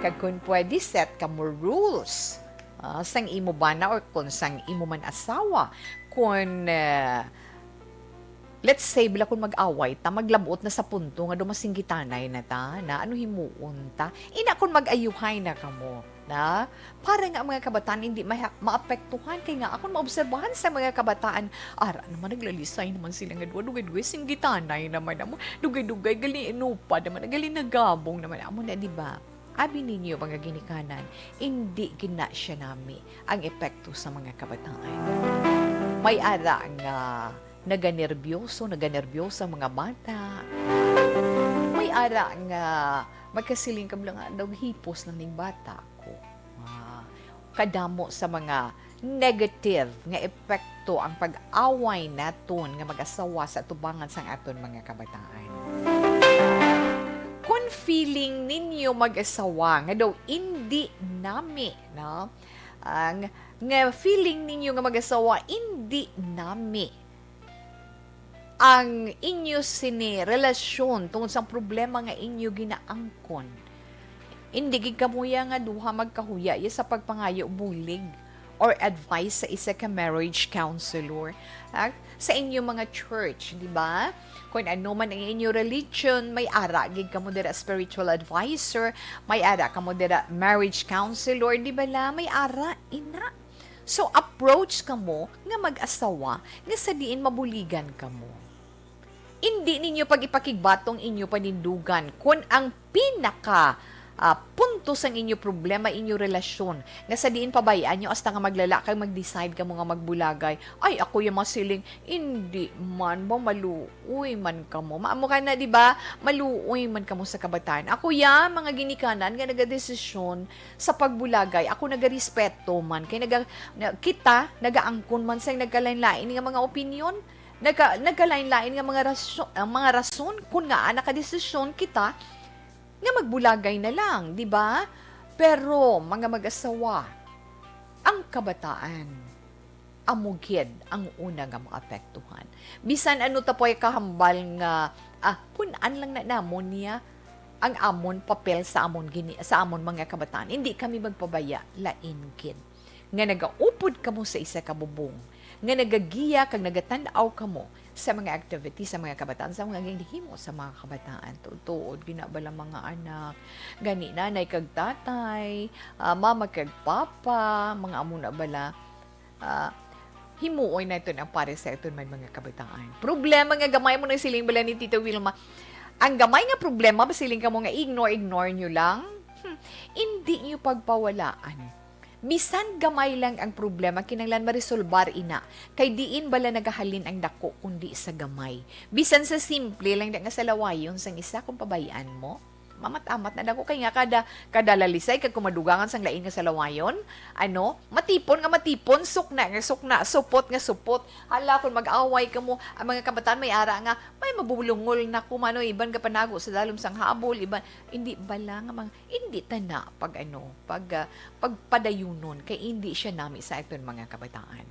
Kag kung pwede, set kamo rules, ah, sang imo bana or kung sang imo man asawa. Kung, eh, let's say, bala kung mag-away ta, maglabot na sa punto nga daw masinggitanay na ta, na ano himuon ta? Ina, kung mag-ayuhay na kamo, na para nga ang mga kabataan hindi maha-, maapektuhan, kay nga akon maobserbahan sa mga kabataan, ara naman, naglalisay naman sila nga duwa, dugay-dugay, singgitanay naman amo, dugay-dugay, galinupad naman, galinagabong naman amo na, di ba? Abi ninyo, mga ginikanan, hindi gina siya nami ang epekto sa mga kabataan. May ara nga naganerbyoso, naganerbyosa ang mga bata. May ara nga magkasiling ka lang nga daw hipos lang ning bata ko. Ah, kadamo sa mga negative nga epekto ang pag-away naton nga mag-asawa sa atubangan sang aton mga kabataan. Kung feeling ninyo mag-asawa nga daw indi nami, no? Ang, nga feeling ninyo nga mag-asawa, indi nami ang inyo sini relasyon tungod sa problema nga inyo ginaangkon. Hindi gid kamuya nga duha magkahuya ya sa pagpangayo bulig or advice sa isa ka marriage counselor, ha? Sa inyo mga church, di ba? Kung ano man ang inyo religion, may ara gid kamo dira spiritual advisor, may ara kamo dira marriage counselor, di ba la? May ara, ina. So, approach kamo nga mag-asawa nga sa diin mabuligan kamo. Indi ninyo pag-ipakigbatong inyo panindugan kon ang pinaka, ah, punto sang inyo problema, inyo relasyon, nga sa diin pabay-an nyo hasta nga maglala kag mag-decide kamo nga magbulagay. Ay, ako yung masiling, indi man ba maluoy man kamo. Maamo ka na, di ba? Maluoy man kamo sa kabataan. Ako ya, mga ginikanan nga nagadesisyon sa pagbulagay. Ako nagarespeto man. Kay naga-, na, kita, nagaangkon man sa nagkalain-lain nga mga opinyon. Nagka-, nagkalain-lain nga mga raso-, ang mga rason kung ngaa nakadesisyon kita nga magbulagay na lang, di ba? Pero, mga mag-asawa, ang kabataan, amo gid ang una nga maapektuhan. Bisan ano ta po'y kahambal nga, ah, pun-an lang na namon niya ang amon papel sa amon gini-, sa amon mga kabataan. Hindi kami magpabaya, lain gid. Nga nagaupod kamo sa isa ka bubong, nga nagagiya kag nagatan-aw kamo sa mga activity sa mga kabataan, sa mga ginhimo sa mga kabataan. Tuod-tuod, ginabala mga anak, gani nanay kag tatay, ah, mama kag papa, mga amo na bala, ah, himuoy naton ang pares sa aton man mga kabataan. Problema nga gamay mo nang siling bala ni Tita Wilma. Ang gamay nga problema, masiling kamo nga ignore-ignore nyo lang. Hmm, hindi nyo pagpawalaan. Bisan gamay lang ang problema, kinahanglan maresolbar ina. Kay diin bala nagahalin ang dako kundi sa gamay? Bisan sa simple lang nga salawayon sang isa kung pabay-an mo. Mamat-amat na dako kay nga kada, kada lalisay kag kumadugangan sang lain nga salawayon, ano, matipon nga matipon, sukna nga sukna, supot nga supot. Hala, kung mag-away kamo, ang mga kabataan may ara nga, may mabubulungol na kumano, iban gapanago sa dalom sang habol, iban, hindi bala nga mga, hindi ta na pag ano, pag, ah, pagpadayunon, kay hindi siya nami sa aton mga kabataan.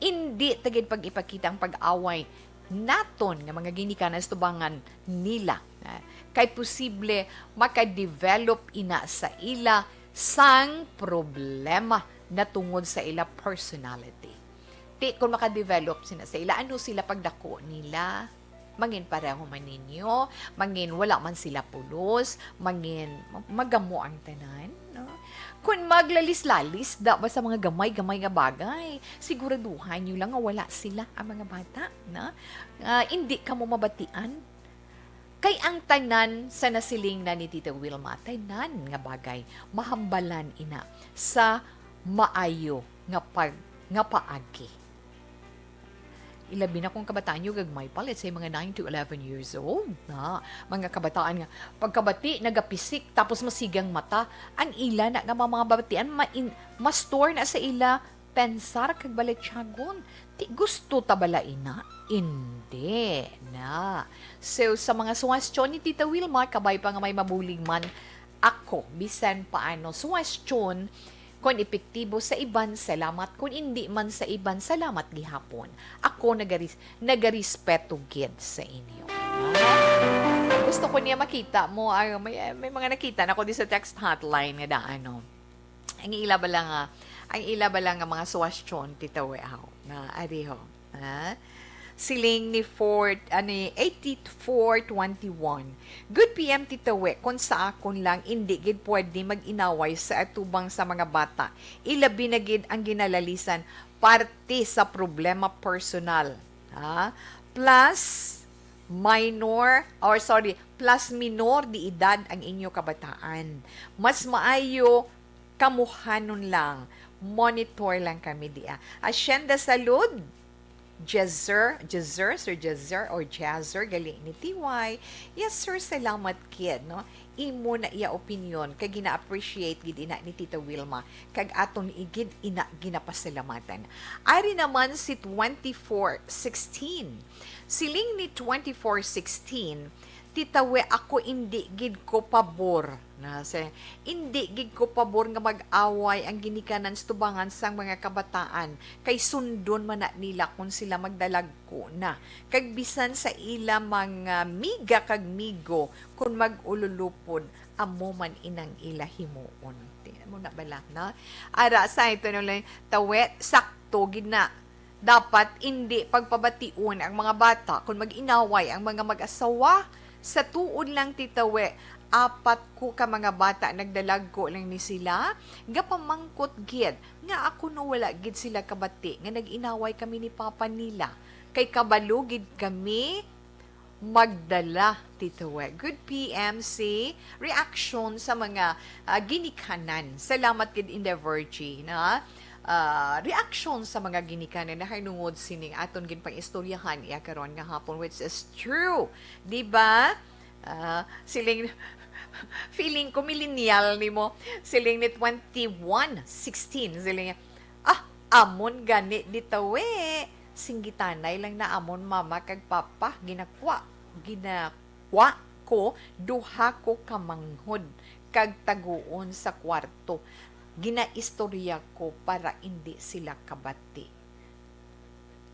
Hindi ta gid pag-ipakita ang pag-away naton nga mga ginikanan sa tubangan nila, ah, kay posible makadevelop ina sa ila sang problema natungod sa ila personality. Ti, kung makadevelop sina sa ila, ano sila pagdako nila? Mangin pareho man ninyo, mangin wala man sila pulos, mangin ma-, magamo ang tanan, no? Kung maglalis-lalis da ba sa mga gamay-gamay nga bagay, siguraduhan nyo lang nga wala sila, ang mga bata, no? Ah, hindi kamo mabatian. Kay ang tanan sa nasiling na ni Tita Wilma, tanan nga bagay, mahambalan ina sa maayo nga pag-, nga paagi. Ilabi na kung kabataan nyo, gagmay pa, let's say, mga nine to eleven years old na. Mga kabataan nga, pagkabati, nagapisik, tapos masigang mata, ang ila na nga mga batian, ma-, in-, ma-store na sa ila, pensar kag balatyagon. Ti gusto ta bala ina? Indi na. So, sa mga suwestyon ni Tita Wilma, kabay pa nga may mabulig man, ako, bisan paano, suwestyon, kon epektibo sa iban, salamat. Kon indi man sa iban, salamat gihapon. Ako nagaris-, nagarespeto gid sa inyo. Ah, gusto ko niya makita mo. Ah, may, may mga nakita na ko di sa text hotline nga daan, no? Ang ila bala nga, ang ila bala nga mga suwestyon, Tita Weaw, na ari ho, ha? Siling ni four, ani, eighty-four twenty-one. Good P M, Tita We, kung sa akon lang, indi gid pwede mag-inaway sa atubang sa mga bata. Ilabi na gid ang ginalalisan, parte sa problema personal. Ha? Plus, minor, or sorry, plus minor de edad ang inyo kabataan. Mas maayo, kamuhanon lang. Monitor lang kami dia. Hacienda Salud, Jazzer, Jazzer, Sir Jazzer, or Jazzer, gali ni T Y. Yes, sir, salamat kid, no? Imo na iya opinyon, kay gina-appreciate gid ina ni Tita Wilma, kag aton igid ina ginapasalamatan. Ari naman si twenty-four sixteen. Siling ni twenty-four sixteen, Tita We, ako indi gid ko pabor. Na, si, indi gid ko pabor nga mag-away ang ginikanan sa tubangan sang mga kabataan, kay sundon man na nila kon sila magdalagko na. Kag bisan sa ila mga miga kag migo, kon mag-ululupod, amo man inang ila himuon. Tingnan mo na bala, na? Ara sa ito nung lang, Tawet, sakto gid na. Dapat indi pagpabation ang mga bata kon mag-inaway ang mga mag-asawa. Sa tuod lang, Tita We, apat ko ka mga bata, nagdalagko lang ni sila. Gapamangkot gid nga ako no wala gid sila kabati nga nag-inaway kami ni papa nila. Kay kabalo gid kami magdala, Tita We. Good P M C, reaction sa mga, ah, ginikanan. Salamat gid, Inday Virgie, na, ah, reaction sa mga ginikanan na hinungod sining aton ginpang-istoryahan iya karon nga hapon, which is true. Di ba? Ah, siling, feeling ko millennial nimo. Siling ni twenty-one sixteen, siling niya, "Ah, amon gani, Tita We. Singgitanay lang na amon mama kag papa, ginakwa, ginakwa ko duha ko ka manghod kag taguon sa kwarto. Ginaistorya ko para indi sila kabati.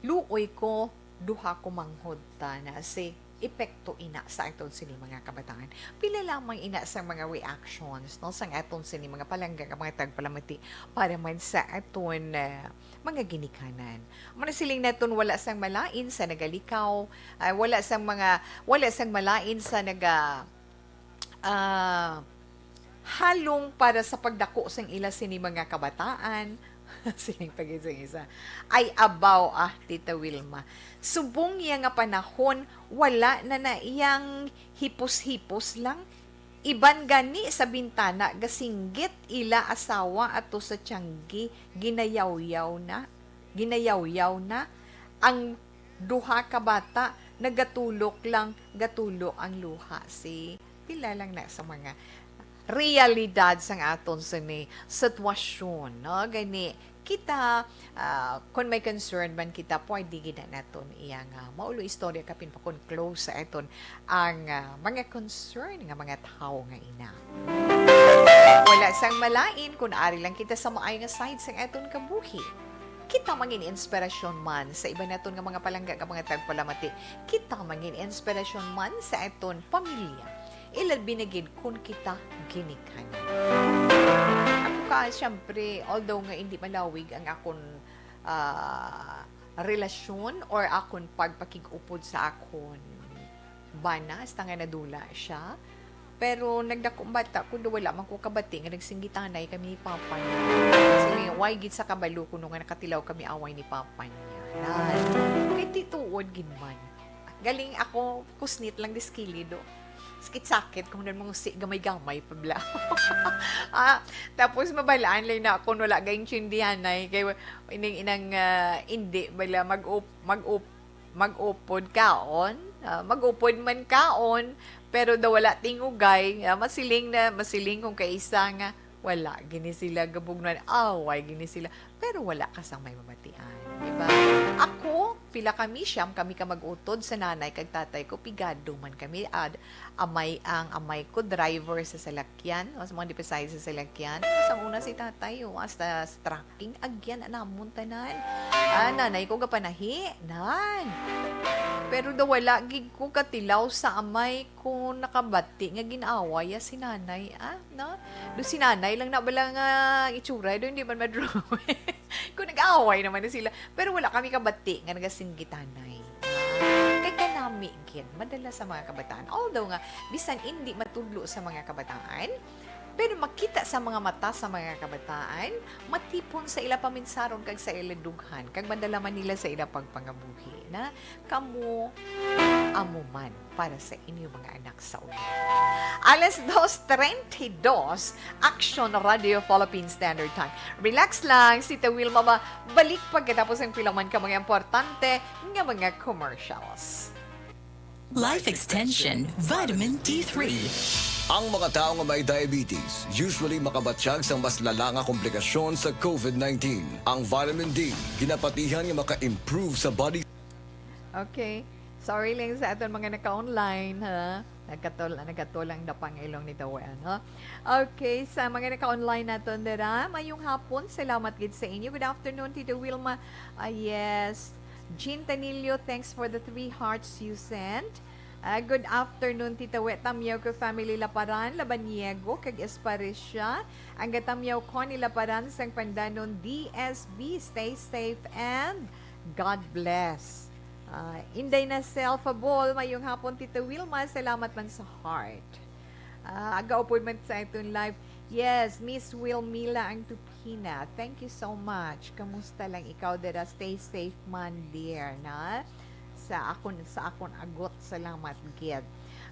Luoy ko, duha ko manghod ta na si epekto ina sa aton sini mga kabataan." Pila lamang ina sa mga reactions, no, sang aton sini mga palangga nga mga tagpalamati para man sa aton, ah, mga ginikanan. Muna siling naton, wala sang malain sa nagalikaw, ah, wala sang mga, wala sang malain sa naga, ah, halong para sa pagdako sang ila sini mga kabataan. Siling pa gid sang isa, "Ay, abaw, ah, Tita Wilma. Subong iya nga panahon, wala na na iyang hipos-hipos lang. Iban gani sa bintana, gasinggit ila asawa ato sa tiyanggi, ginayawyaw na, ginayawyaw na. Ang duha ka bata, nagatulok lang, gatulo ang luha." Si pila lang na sa mga realidad sang aton sini sitwasyon, no? Gani, kita, ah, kung may concern man kita, pwede gid na naton iya nga maulo istorya kapin pa kon close sa aton ang, ah, mga concern nga mga tawo nga ina. Wala sang malain kun ari lang kita sa maayo nga side sang aton kabuhi. Kita mangin inspirasyon man sa iban naton nga mga palangga nga mga tagpalamati. Kita mangin inspirasyon man sa aton pamilya. Ilabi na gid kun kita ginikanan. Ako ka, siyempre, although nga hindi malawig ang akon, ah, relasyon or akon pagpakig-upod sa akon bana, hasta nga nadula siya. Pero nagdako ang bata ko, do wala man ko kabati nga nagsinggitanay kami ni papa niya. Kasi why gid sa kabalo kuno nga nakatilaw kami away ni papa niya. Nan, kay ti tuod gid man. Galing ako, kusnit lang diskilid, oh. Sakit-sakit kung nan mong si gamay-gamay pa bla. Ah, tapos mabalaan lang na akon wala gaintindihanay kay wa-, ining inang, ah, indi bala mag-up-, mag-up-, mag-upod kaon, ah, mag-upod man kaon, pero daw wala tingugay, ah, masiling na, masiling kung kaisa nga wala gini sila gabugnuan, away gini sila, pero wala ka sang may mabatian, di ba? Ako, pila kami, siyam kami ka mag-utod sa nanay kag tatay ko, pigado man kami, ad-, amay ang amay ko, driver sa salakyan, mas mga dipisay sa salakyan. Sang una si tatay, oh, hasta sa trucking, agyan, anamon tanan. Ah, nanay ko gapanahi, nan. Pero daw wala gid ko katilaw sa amay ko nakabati nga gin-away ya si nanay, ah, no? Do si nanay lang na bala nga itsura, do hindi man madrawing. Kung nag-away naman na sila, pero wala kami kabati nga nagasinggitanay. Ah, kay kanami gid, madala sa mga kabataan. Although nga, bisan hindi matudlo sa mga kabataan, pero makita sa mga mata sa mga kabataan, matipon sa ila paminsaron kag sa ila dughan, kag madala man nila sa ila pagpangabuhi na kamo amo man para sa inyo mga anak sa una. Alas dos treinta y dos, Action Radio Philippine Standard Time. Relax lang, si Tita Wilma mabalik pagkatapos ng pila man ka mga importante nga mga commercials. Life Extension Vitamin D three. Ang mga tawo nga may diabetes usually makabatyag sang mas lala nga komplikasyon sa COVID nineteen. Ang vitamin D, ginapatihan nga maka-improve sa body. Okay. Sorry lang sa aton mga naka-online, ha? Nagkatol-, nagkatulang na pang ilong nito, ano? Okay, sa mga naka-online naton dira, mayong hapon. Salamat gid sa inyo. Good afternoon, Tito Wilma. Ah, yes. Jean Tanilio, thanks for the three hearts you sent. Ah, good afternoon, Tita We. Tamyaw ko family Laparan, Labaniego, kag Esparecia. Ang gatamyaw ko ni Laparan sang Pandanon D S B. Stay safe and God bless. Ah, Inday Nacel Fabol, mayong hapon, Tita Wilma. Salamat man sa heart. Ah, agaw pod man sa iton live. Yes, Miss Wilmila ang Tupina. Thank you so much. Kamusta lang ikaw dira? Stay safe man, dear, na? Sa akon, sa akon agot, salamat gid.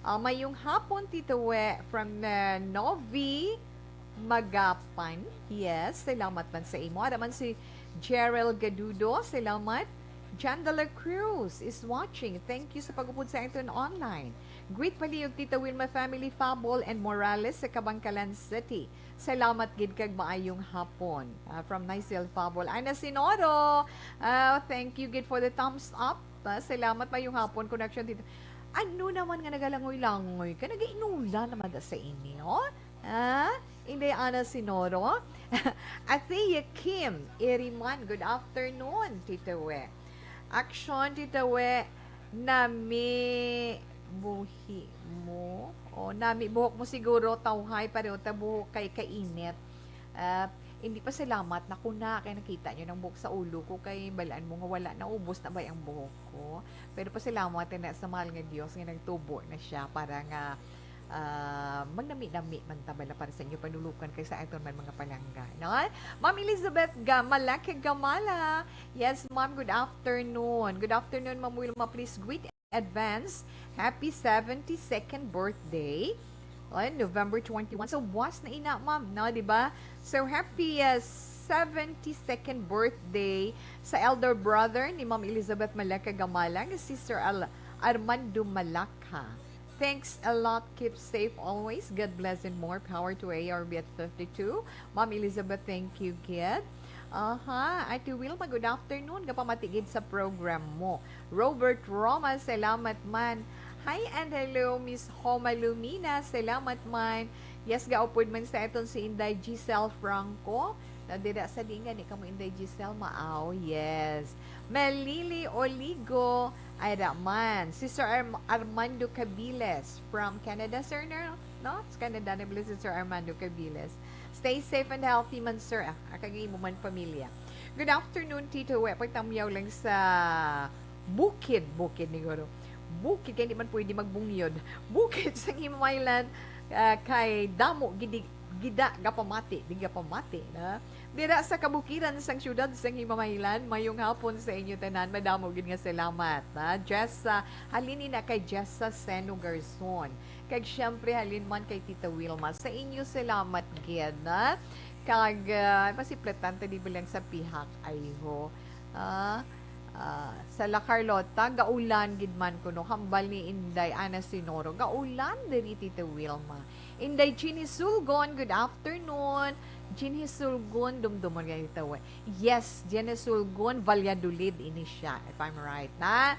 Ah, mayong hapon, Tito We, from, uh, Novi Magapan. Yes, salamat man sa imo. Ara man si Gerald Gadudo, salamat. Chandler Cruz is watching. Thank you sa pag-upod sa aton online. Greet palihog Tita Wilma family, Fabol and Morales sa Kabangkalan City. Salamat gid kag maayong hapon. Ah, from Nicel Fabol. Ana Sinoro, ah, thank you gid for the thumbs up. Ah, salamat, maayong hapon, connection dito. Ano naman nga nagalangoy-langoy ka? Nagainulan naman ta sa inyo? Ah, Inday Ana Sinoro? Athea Kim Iriman, good afternoon, Tito We. Action, Tito We. Nami buhi mo. O, nami buhok mo siguro, tawhay, pareho ta buhok kay kainit. Ah, hindi pa salamat na ko na kay nakita nyo ng buhok sa ulo ko kay balaan mo nga wala na, ubos na ba ang buhok ko. Pero pasalamat na sa mahal nga Dios nga nagtubo na siya para nga, ah, magnami-nami man ta bala para sa inyo panulukan kay sa aton man mga palangga, no? Ma'am Elizabeth Ga-, Malaki Gamala. Yes, ma'am, good afternoon. Good afternoon, Ma'am Wilma. Please greet advance happy seventy-second birthday on November twenty-one. So, buwas na ina, ma'am, no? Di ba? So, happy, uh, seventy-second birthday sa elder brother ni Ma'am Elizabeth Malaka Gamala, nga si Sir Al-, Armando Malaka. Thanks a lot. Keep safe always. God bless and more power to A R B at fifty-two. Ma'am Elizabeth, thank you, gid. Aha, Ate Wilma, good afternoon. Gapamati gid sa program mo. Robert Roma, salamat man. Hi and hello, Miss Homa Lumina, salamat man. Yes, gaupod man sa aton si Inday Giselle Franco. Na dira sa di nga ni kamo, Inday Giselle, maaw, yes. Melili Oligo, ay ra man. Si Sir Arm-, Armando Cabiles from Canada, Sir Ner-, no? Sa Canada na bala si Sir Armando Cabiles. Stay safe and healthy man, sir, ah, kag imo man pamilya. Good afternoon, Tito We. Pagtamyaw lang sa bukid, bukid ni Guro. Bukid, kay di man pwede magbungyod. Bukid sa Himaylan, ah, kay damo gid, gida gapamati, di gapamati na. Dira sa kabukiran sang siyudad sang Himamaylan, mayong hapon sa inyo tanan. Madamo gid nga salamat, ha. Jessa, halin ina kay Jessa Seno Garzon. Kag siyempre, halin man kay Tita Wilma. Sa inyo, salamat gid, ha. Kag, ah, masiplatan ta di ba lang sa pihak, ayho. Ah, ah, sa La Carlota, gaulan gid man kuno, hambal ni Inday Ana Sinoro. Gaulan diri, Tita Wilma. Inday Jeannie Sulgon, good afternoon. Jeannie Sulgon, dumdumon nga itaw, eh. Yes, Jeannie Sulgon, Valladolid ini siya, if I'm right, na.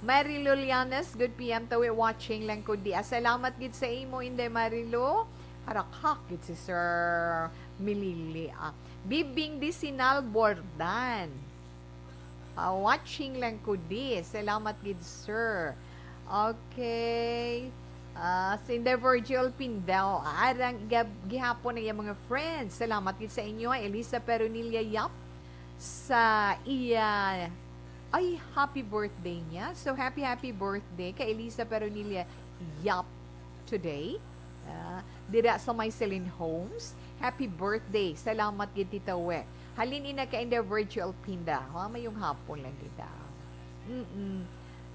Mary Lulianes, good P M tawi, watching lang ko di. Ah, salamat gid sa imo, Inday Marilu. Harakhak gid si Sir Milili, ah. Bibing Disinal Bordan. Ah, watching lang ko di. Salamat gid, sir. Okay. Ah, si Inday Virgil Pindao. Arang gab-, gihapon ang iyang mga friends. Salamat gid sa inyo. Elisa Peronilia Yap sa iya, ay, happy birthday niya. So, happy, happy birthday kay Elisa Peronilia Yap today. Ah, dira sa may Celine Homes. Happy birthday. Salamat gid, Tita We. Halin ina ka in the virtual pinda. Ha, mayong hapon lang kita. Mm-mm.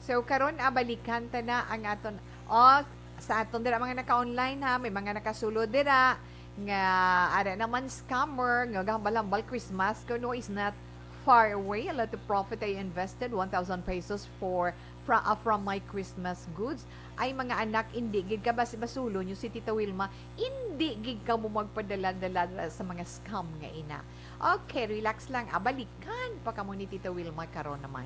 So, karon, ah, balikan ta na ang aton, oh, sa aton dira mga naka-online, ha, may mga nakasulod dira nga ara naman scammer nga gahambal-hambal Christmas kuno is not far away. A lot of profit I invested, one thousand pesos for fra-, ah, from my Christmas goods. Ay, mga anak, indi gid ka basi basulon nyo si Tita Wilma, indi gid ka mo magpadala-dala sa mga scam nga ina. Okay, relax lang. Ah, balikan pa kamo ni Tita Wilma karon naman.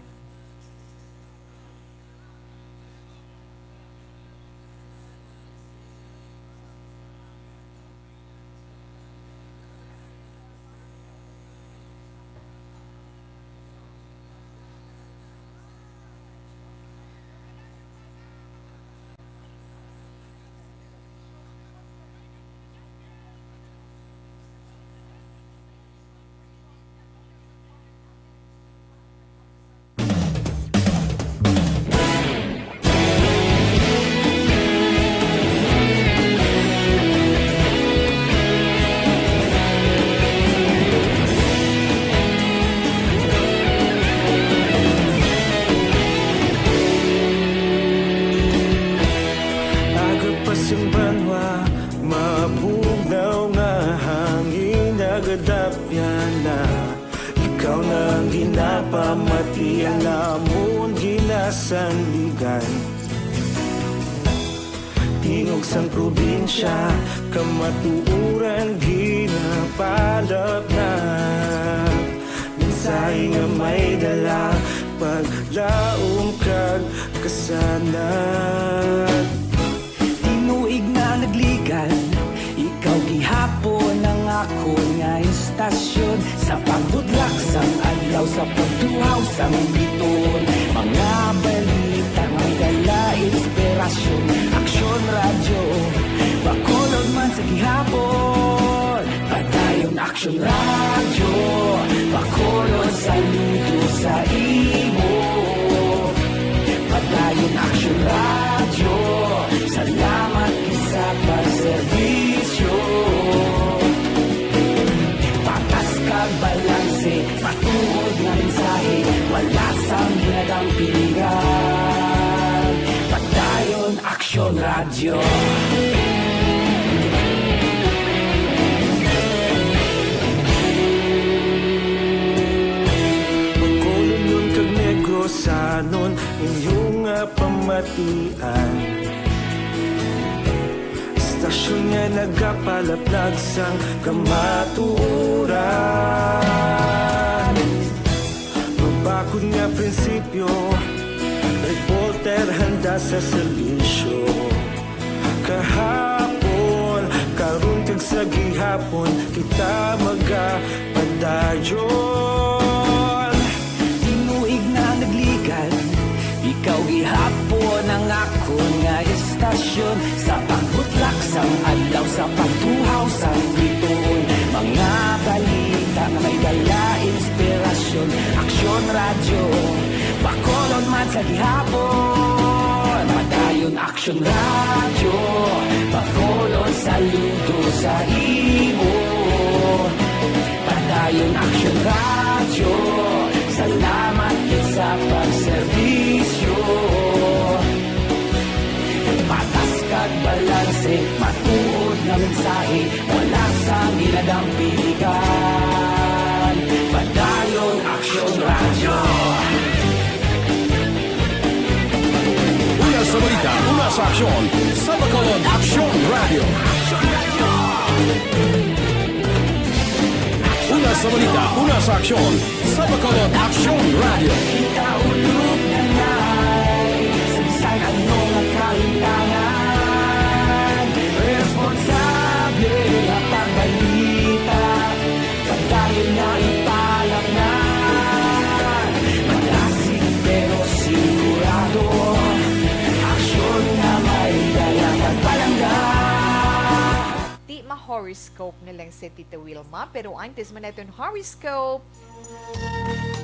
Aga pa sing banwa, mabugnaw nga hangin, nagadapyan na. Ikaw na ang ginapamati, ang amon ginasandigan. Tingog sang probinsya, kamatuoran ginapalapnap. Mensahe nga may dala, paglaom kag kasanag. Tinuig na nagligan, ikaw gihapon ang akon nga istasyon. Sa pagbudlak sang adlaw, sa pagtuhaw sang bituon, mga balita may dala inspirasyon. Aksyon Radyo, Bacolod man sa gihapon. Padayon Aksyon Radyo, Bacolod, saludo sa imo. Padayon Aksyon Radyo, salamat gid sa pagserbisyo. Patas kag balanse, matuod nga mensahe, wala sang ginadampigan. Padayon Aksyon Radyo. Bacolodnon kag Negrosanon, inyo nga pamatian. Istasyon nga nagapalaplag sang kamatuoran. Mabakod nga prinsipyo, reporter handa sa serbisyo. Kahapon, karon kag sa gihapon, kita magapadayon. Tinuig na nagligan, ikaw gihapon ang akon nga istasyon. Sa pagbutlak sang adlaw, sa pagtuhaw sang bituon, mga balita nga may dala inspirasyon. Aksyon Radyo, Bacolod man sa gihapon. Padayon Aksyon Radyo, Bacolod, saludo sa imo. Action Radyo, salamat gid sa pagserbisyo. Patas kag balanse, matuod nga mensahe, wala sang ginadampiligan. Padayon Action Radyo. Una sa balita, una sa aksyon, sa Bacolod Action Radio. Una sa balita, una sa aksyon, sa Bacolod Action Radio. Kita ulog na nai, sa bisan ano nga kahintangan, responsable nga pagbalita, padayon nga ipalamnan. Madasig pero sigurado, aksyon nga may dala pagpalangga. Di ma-horoscope na lang si Tita Wilma, pero antes man naton horoscope,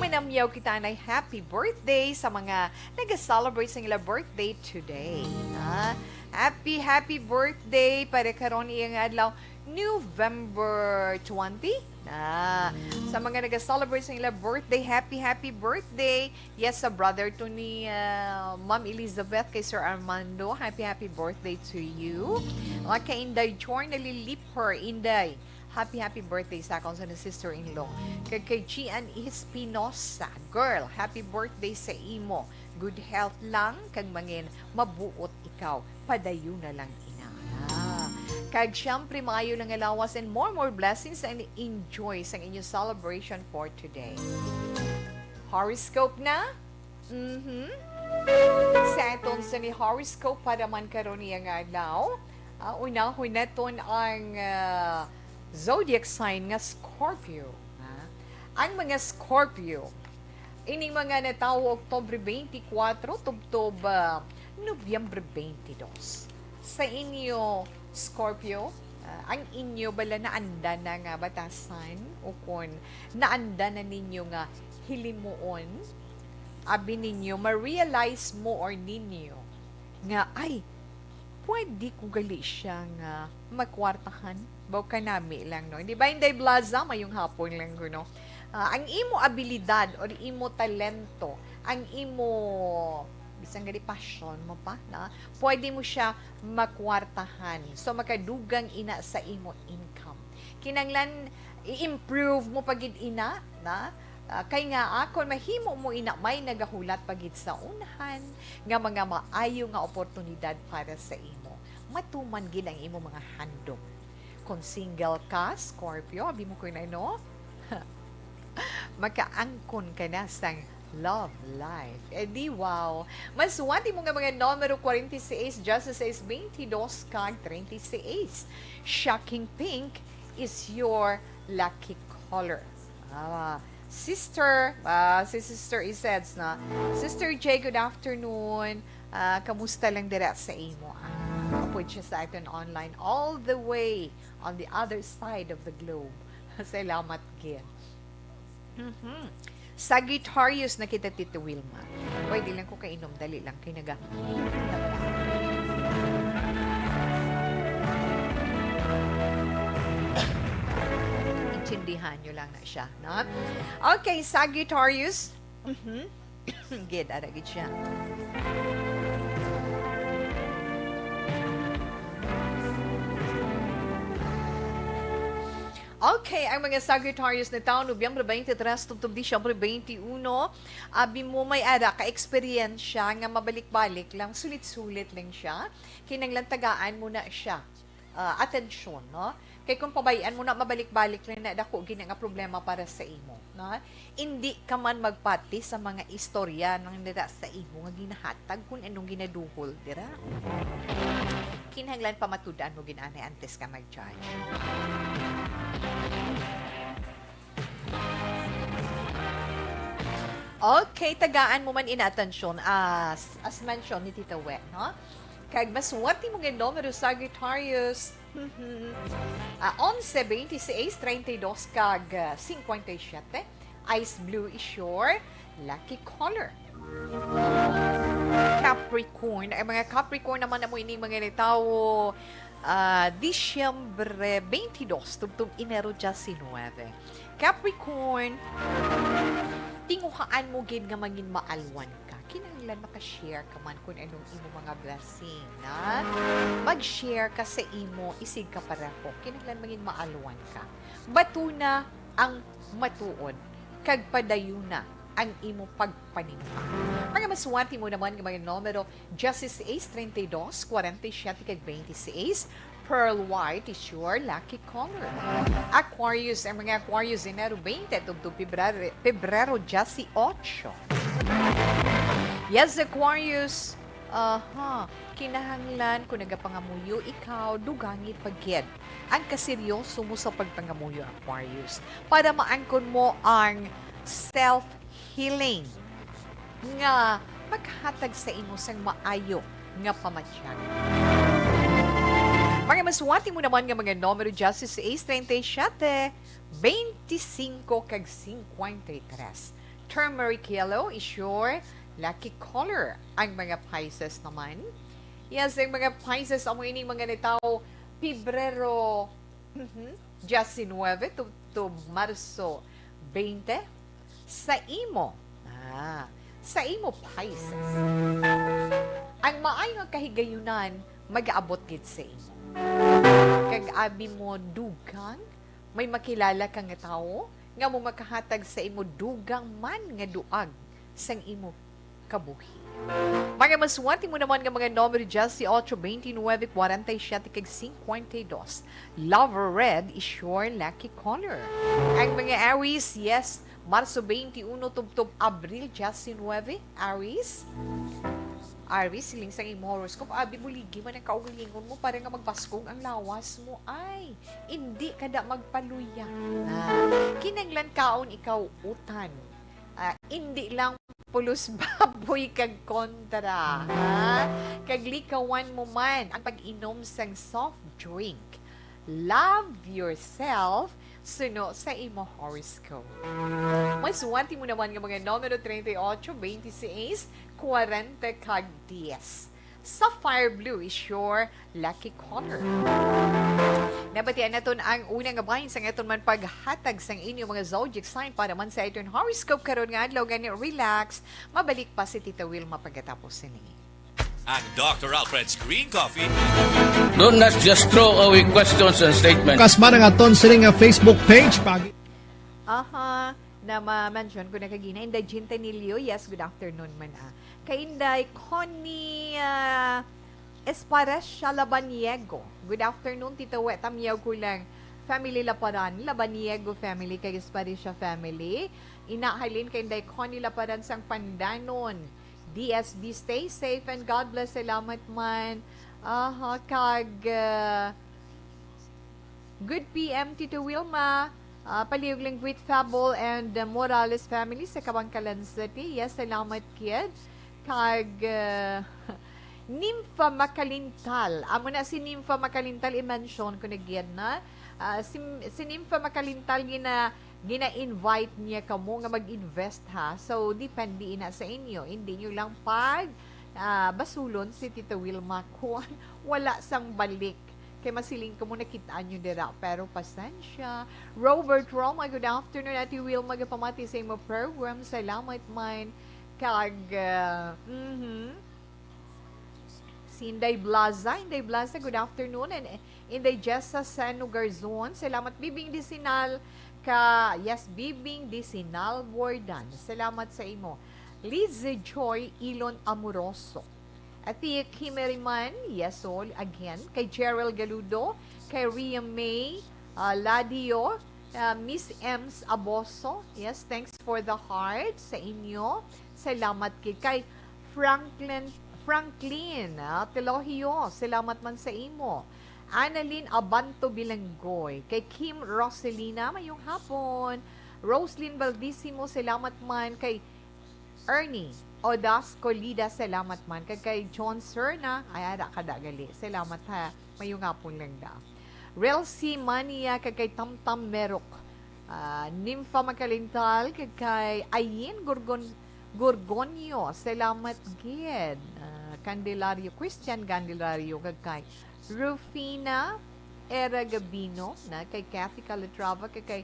manamyaw kita na happy birthday sa mga nag-celebrate sa ila birthday today. Ah, happy, happy birthday para karon iyang adlaw, November twenty. Ah, sa mga nag-celebrate sa ila birthday, happy, happy birthday. Yes, sa brother to ni, ah, Ma'am Elizabeth, kay Sir Armando, happy, happy birthday to you. Mga kay Inday Jornalie Lipher, Inday, happy, happy birthday sa akon sa sister-in-law. Kag kay Gian Espinosa, girl, happy birthday sa imo. Good health lang, kag mangin mabuot ikaw. Padayon na lang ina. Ah. Kag syempre, maayo lang nga lawas and more, more blessings and enjoy sa inyo celebration for today. Horoscope na? Mhm. Sa aton sa ni horoscope para man karon niya nga adlaw, ah, unahon naton ang, ah, zodiac sign nga Scorpio, ha? Ang mga Scorpio, ining mga natawo Oktubre twenty-four tubtob, ah, Nobyembre twenty-two. Sa inyo, Scorpio, ah, ang inyo bala naanda na nga batasan, o kon naanda na ninyo nga hilimuon, abi ninyo, ma-realize mo or ninyo nga, "Ay, pwede ko gali siya nga makwartahan." Baw kanami lang, no? Di ba, Inday Blaza? Mayong hapon lang ko, no? Ah, ang imo abilidad or imo talento, ang imo, bisan gali passion mo pa, na pwede mo siya makwartahan. So, makadugang ina sa imo income. Kinanglan i-improve mo pa gid ina, na? Ah, kay nga, ah, kon mahimo mo ina, may nagahulat pa gid sa unhan nga mga maayo nga oportunidad para sa imo. Matuman gid ang imo mga handom. Kon single ka, Scorpio, abi mo ko na, no? Makaangkon ka na sang love life. Eh di, wow! Masuwat imo nga mga numero forty-six, dieciséis, twenty-dos, kag treinta y seis. Shocking pink is your lucky color. Ah, sister, ah, si Sister Iseds na. Sister J, good afternoon. Ah, kamusta lang dira sa imo? Ah, kapoy siya sa aton online all the way on the other side of the globe. Salamat gid. Mhm. Sagittarius na kita, Tito Wilma. Pwede lang ko kainom, dali lang kay naga-, Intindihan nyo lang na siya, no? Okay, Sagittarius. Mhm. Gid, ara gid siya. Okay, ang mga Sagittarius na taon, Nobyembre twenty-three tubtob Disyembre twenty-uno, abi mo may ara ka eksperyensya nga mabalik-balik lang, sulit-sulit lang siya. Kinanglan tagaan mo na siya, ah, atensyon, no? Kay kung pabay-an mo na, mabalik-balik lang na, dako gid nga problema para sa imo, no? Indi ka man magpati sa mga istorya nang nira sa imo nga ginahatag kung anong ginaduhol dira. Kinahanglan pamatud-an mo gid ani antes ka mag-judge. Okay, tagaan mo man ina atensyon as, as mention ni Tita We, no? Kag masuwat nimo nga numero, Sagittarius. Mhm. Ah, onse, twenty-six, treinta y dos, kag, ah, cincuenta y siete. Ice blue is your lucky color. Capricorn. Ang mga Capricorn naman na mo ini mga natawo ah, Disyembre twenty-two, tubtob Enero diecinuebe. Capricorn, tinguhaan mo gid nga mangin maalwan ka. Kinahanglan maka-share ka man kung anong imo mga blessing, na mag-share ka sa imo isig ka pareho. Kinahanglan mangin maalwan ka. Batuna ang matuod, kag padayuna ang imo pagpanimba. Mga maswati mo naman nga mga numero, dieciséis, treinta y dos, cuarenta y siete, kag veintiséis. Pearl white is your lucky color. Aquarius, ang mga Aquarius, Enero twenty tubtob Pebrero, Pebrero dieciocho. Yes, Aquarius. Aha, kinahanglan kung nagapangamuyo ikaw, dugangi pa gid ang kaseryoso mo sa pagpangamuyo, Aquarius, para maangkon mo ang self-healing nga maghatag sa imo sang maayo nga pamatyan. Mga maswati mo naman nga mga numero, dieciséis, treinta y siete, veinticinco, kag cincuenta y tres. Turmeric yellow is your lucky color. Ang mga Pisces naman, yes, ang mga Pisces, amo ining mga natawo Pebrero, mhm, diecinuebe to, to Marso twenty. Sa imo, ah, sa imo, Pisces, ang maayo nga kahigayunan mag-abot gid sa imo. Kag abi mo dugang may makilala ka nga tawo nga mo makahatag sa imo dugang man nga duag sang imo kabuhi. Mga maswati mo naman nga mga numero, dieciocho, veintinuebe, cuarenta y siete, kag cincuenta y dos. Lover red is your lucky color. Ang mga Aries, yes, Marso twenty-one tubtob Abril diecinuebe, Aries. Aries, siling sang imo horoscope, abi mo ligi man ang kaugalingon mo para nga magbaskog ang lawas mo. Ay, indi kada magpaluya. Ah, kinanglan kaon ikaw utan. Ah, indi lang pulos baboy kag kontra, ha? Kag likawan mo man ang pag-inom sang soft drink. Love yourself, suno sa imo horoscope. Maswati mo naman nga mga numero treinta y ocho, veintiséis, cuarenta, kag diez. Sapphire blue is your lucky color. Nabatian naton ang una nga bahin sang aton man paghatag sang inyo mga zodiac sign para man sa aton horoscope karon nga adlaw, gani relax. Mabalik pa si Tita Wilma pagkatapos sini. Ang Doctor Alfred's Green Coffee. Don't not just throw away questions and statements. Kasma nga aton sini nga Facebook page, pag- Aha, na ma-mention ko na kagina. Inday Jean Tenilio, yes, good afternoon man, ah. Kay Inday Connie, ah, Esparecia Labaniego, good afternoon, Tito We, tamyaw ko lang. Family Laparan, Labaniego family, kay Esparecia family. Ina halin kay Inday Connie Laparan sang Pandanon. D S B, stay safe and God bless. Salamat man. Aha, kag, ah, good P M, Tito Wilma. Ah, palihog lang greet Fabol and, ah, Morales family sa Kabangkalan City. Yes, salamat, kid. Kag, ah, Nympha Makalintal. Amo na si Nympha Makalintal, i-mention ko na gid na. Ah, si, si Nympha Makalintal, gina-, gina-invite niya kamo nga mag-invest, ha. So, depende ina sa inyo. Hindi nyo lang pag, ah, basulon si Tita Wilma kung wala sang balik. Kay masiling ko mo nakita nyo dira, pero pasensya. Robert Roma, good afternoon. Ate Wilma, gapamati sa imo program. Salamat man. Kag, ah, mhm. Si Inday Blaza, Inday Blaza, good afternoon. And Inday Jessa Seno Garzon, salamat. Bibing Disinal ka, yes, Bibing Disinal Bordan, salamat sa imo. Liz Joy Ilon Amoroso. Ate Kimeriman, yes, all, again. Kay Gerald Galudo, kay Ria May, ah, Ladio, ah, Miss Ems Aboso, yes, thanks for the heart sa inyo. Salamat kay, kay Franklin, Franklin, ah, Telogio, salamat man sa imo. Annalyn Abanto Bilanggoy, kay Kim Roselina, mayong hapon. Roslyn Baldisimo, salamat man kay Ernie Odas Colida, salamat man. Kag kay John Serna, ay, ara ka da gali. Salamat, ha. Mayong hapon lang da. Relcy Mania, kag kay Tamtam Merok. Ah, Nympha Makalintal, kag kay Ayin Gorgon-, Gorgonio. Salamat gid. Ah, Candelario, Christian Candelario, kag kay Rufina Era Gabino, na kay Kathy Calatrava, kag kay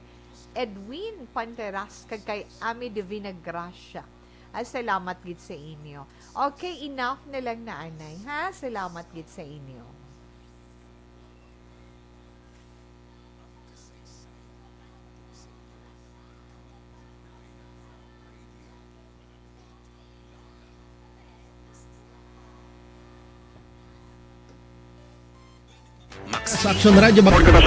Edwin Panteras, kag kay Ami Divina Gracia. Ah, salamat gid sa inyo. Okay, enough na lang na anay, ha? Salamat gid sa inyo. Sa Aksyon Radyo Bacolod.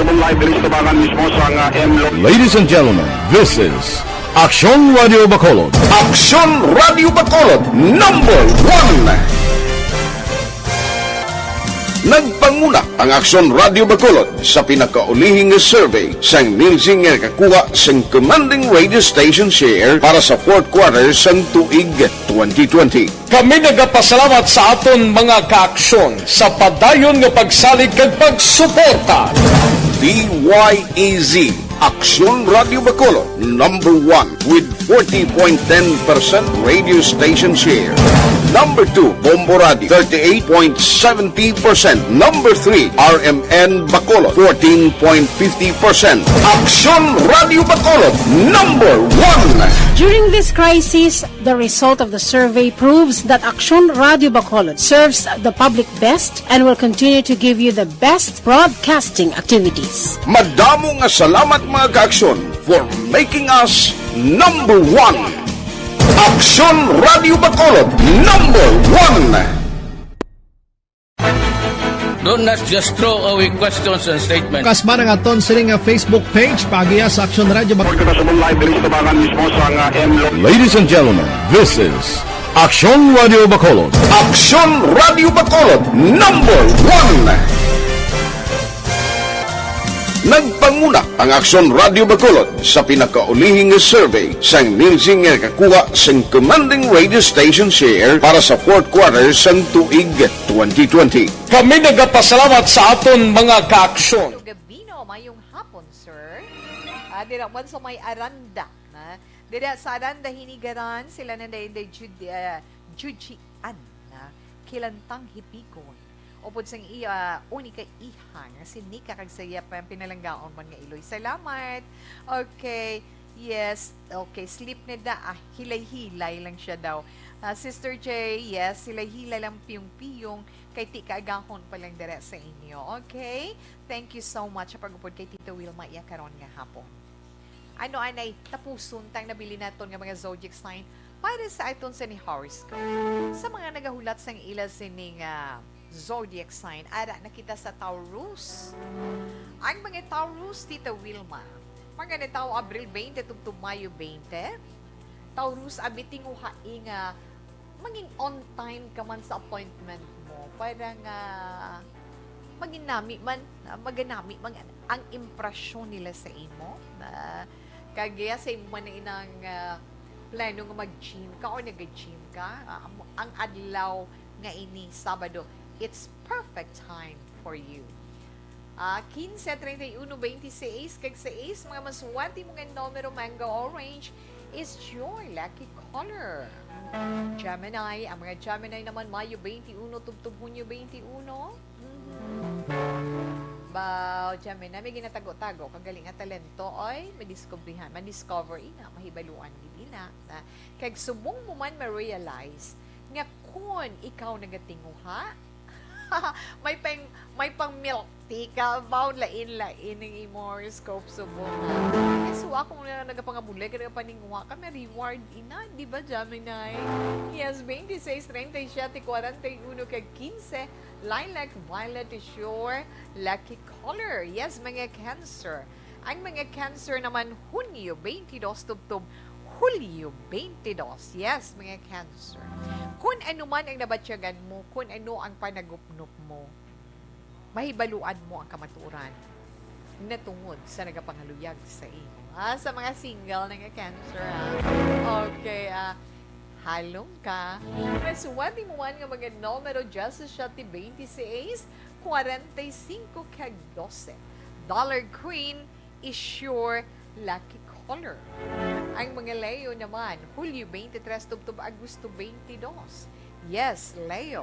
Ladies and gentlemen, this is Aksyon Radyo Bacolod. Aksyon Radyo Bacolod, number one. Nagpanguna ang Aksyon Radyo Bacolod sa pinakaulihi nga survey sang Nielsen nga nakakuha sang commanding radio station share para sa fourth quarter sang tuig twenty twenty. Kami nagapasalamat sa aton mga kaaksyon sa padayon nga pagsalig kag pagsuporta. D Y E Z, Aksyon Radyo Bacolod, number one with forty point ten percent radio station share. Number two, Bombo Radio, thirty-eight point seventy percent. Number three, R M N Bacolod, fourteen point fifty percent. Aksyon Radyo Bacolod, number one. During this crisis, the result of the survey proves that Aksyon Radyo Bacolod serves the public best and will continue to give you the best broadcasting activities. Madamo nga salamat, mga kaaksyon, for making us number one. Aksyon Radyo Bacolod, number one. Do not just throw away questions and statements. Kasman ang aton sini nga Facebook page, paagiha sa Aksyon Radyo Bacolod. Ladies and gentlemen, this is Aksyon Radyo Bacolod. Aksyon Radyo Bacolod, number one. Nagpanguna ang Aksyon Radyo Bacolod sa pinakaulihi nga survey sang Nielsen nga nakakuha sang commanding radio station share para sa fourth quarter sang tuig twenty twenty. Kami nagapasalamat sa aton mga kaaksyon. Gabino, mayong hapon, sir. Ah, dira man sa may Aranda, na dira sa Aranda, Hinigaran, sila na day day Jud uh, Jujian, na Kilantang Hipigon. Upod sang iya, uni ka iha nga si Nika kag sa iya pa ang pinalanggaon man nga iloy. Salamat. Okay. Yes. Okay. Sleep na da. Ah, hilay-hilay lang siya daw. Ah, Sister J, yes, hilay-hilay lang piyong-piyong kay ti kaagahon pa lang dira sa inyo. Okay? Thank you so much sa pag-upod kay Tita Wilma iya karon nga hapon. Ano anay tapuson tang nabili naton nga mga zodiac sign para sa aton sini horoscope. Sa mga nagahulat sang ila sini nga zodiac sign, ara na kita sa Taurus. Ang mga Taurus, Tita Wilma, mga natawo Abril twenty tubtob Mayo twenty. Taurus, abi tinguhai nga maging on time ka man sa appointment mo para nga maging nami man, ah, maganami man ang impresyon nila sa imo. Ah, kag iya sa imo man na inang, ah, plano nga mag-gym ka or nag-gym ka, ah, ang, ang adlaw nga ini, Sabado, it's perfect time for you. Ah, quince, treinta y uno, veintiséis, kag sais, mga maswerte mo nga numero, mango, orange, is your lucky color. Gemini, ang mga Gemini naman, Mayo twenty-one, tubtob Hunyo twenty-one. Mhm. Ba, Gemini, may ginatago-tago kag gali nga talento, oy, madiskubrihan, madiscover ina, mahibaluan gid ina. Na, kag subong mo man ma-realize nga kun ikaw nagatinguha, may pang, may pang milk tea ka, ba, lain-lain ang imo horoscope subong, ha? Kay so, ako na nagapangabulay, kay nagapaninguha ka, may reward ina, di ba, Gemini? Yes, twenty-six, treinta y siete, cuarenta y uno, kag quince, lilac violet is your lucky color. Yes, mga Cancer. Ang mga Cancer naman, Hunyo twenty-two tubtob Hulyo twenty-two. Yes, mga Cancer. Kung ano man ang nabatyagan mo, kung ano ang panagupnop mo, mahibaluan mo ang kamatuoran natungod sa nagapangaluyag sa imo. Ah, sa mga single na nga Cancer, ah. Okay, ah, halong ka. Maswerte mo man nga mga numero, diyasisiete, beintiseis, kwarenta y singko, kag dose. Dollar Queen is your lucky color. Ang mga Leo naman, Hulyo twenty-three tubtob Agosto twenty-two. Yes, Leo.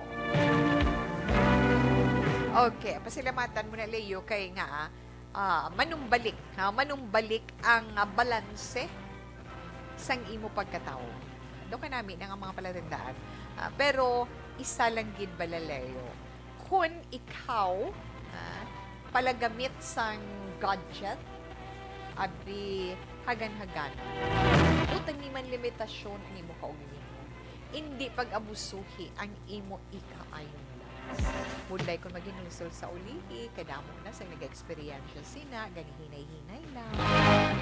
Okay, pasalamatan mo na, Leo, kay nga, ah, manumbalik, ha? Manumbalik ang, ah, balanse sang imo pagkatawo. Do ka nami na nga mga palatandaan. Ah, pero isa lang gid bala, Leo. Kun ikaw, ah, palagamit sang gadget, abi, hagan-hagana. Butang ni man limitasyon ang imo kaugalingon. Indi pag-abusuhi ang imo ikaayong lawas. Budlay kon maghinulsol sa ulihi, kadamo na sang nag-eksperyensya sina, gani hinay-hinay lang.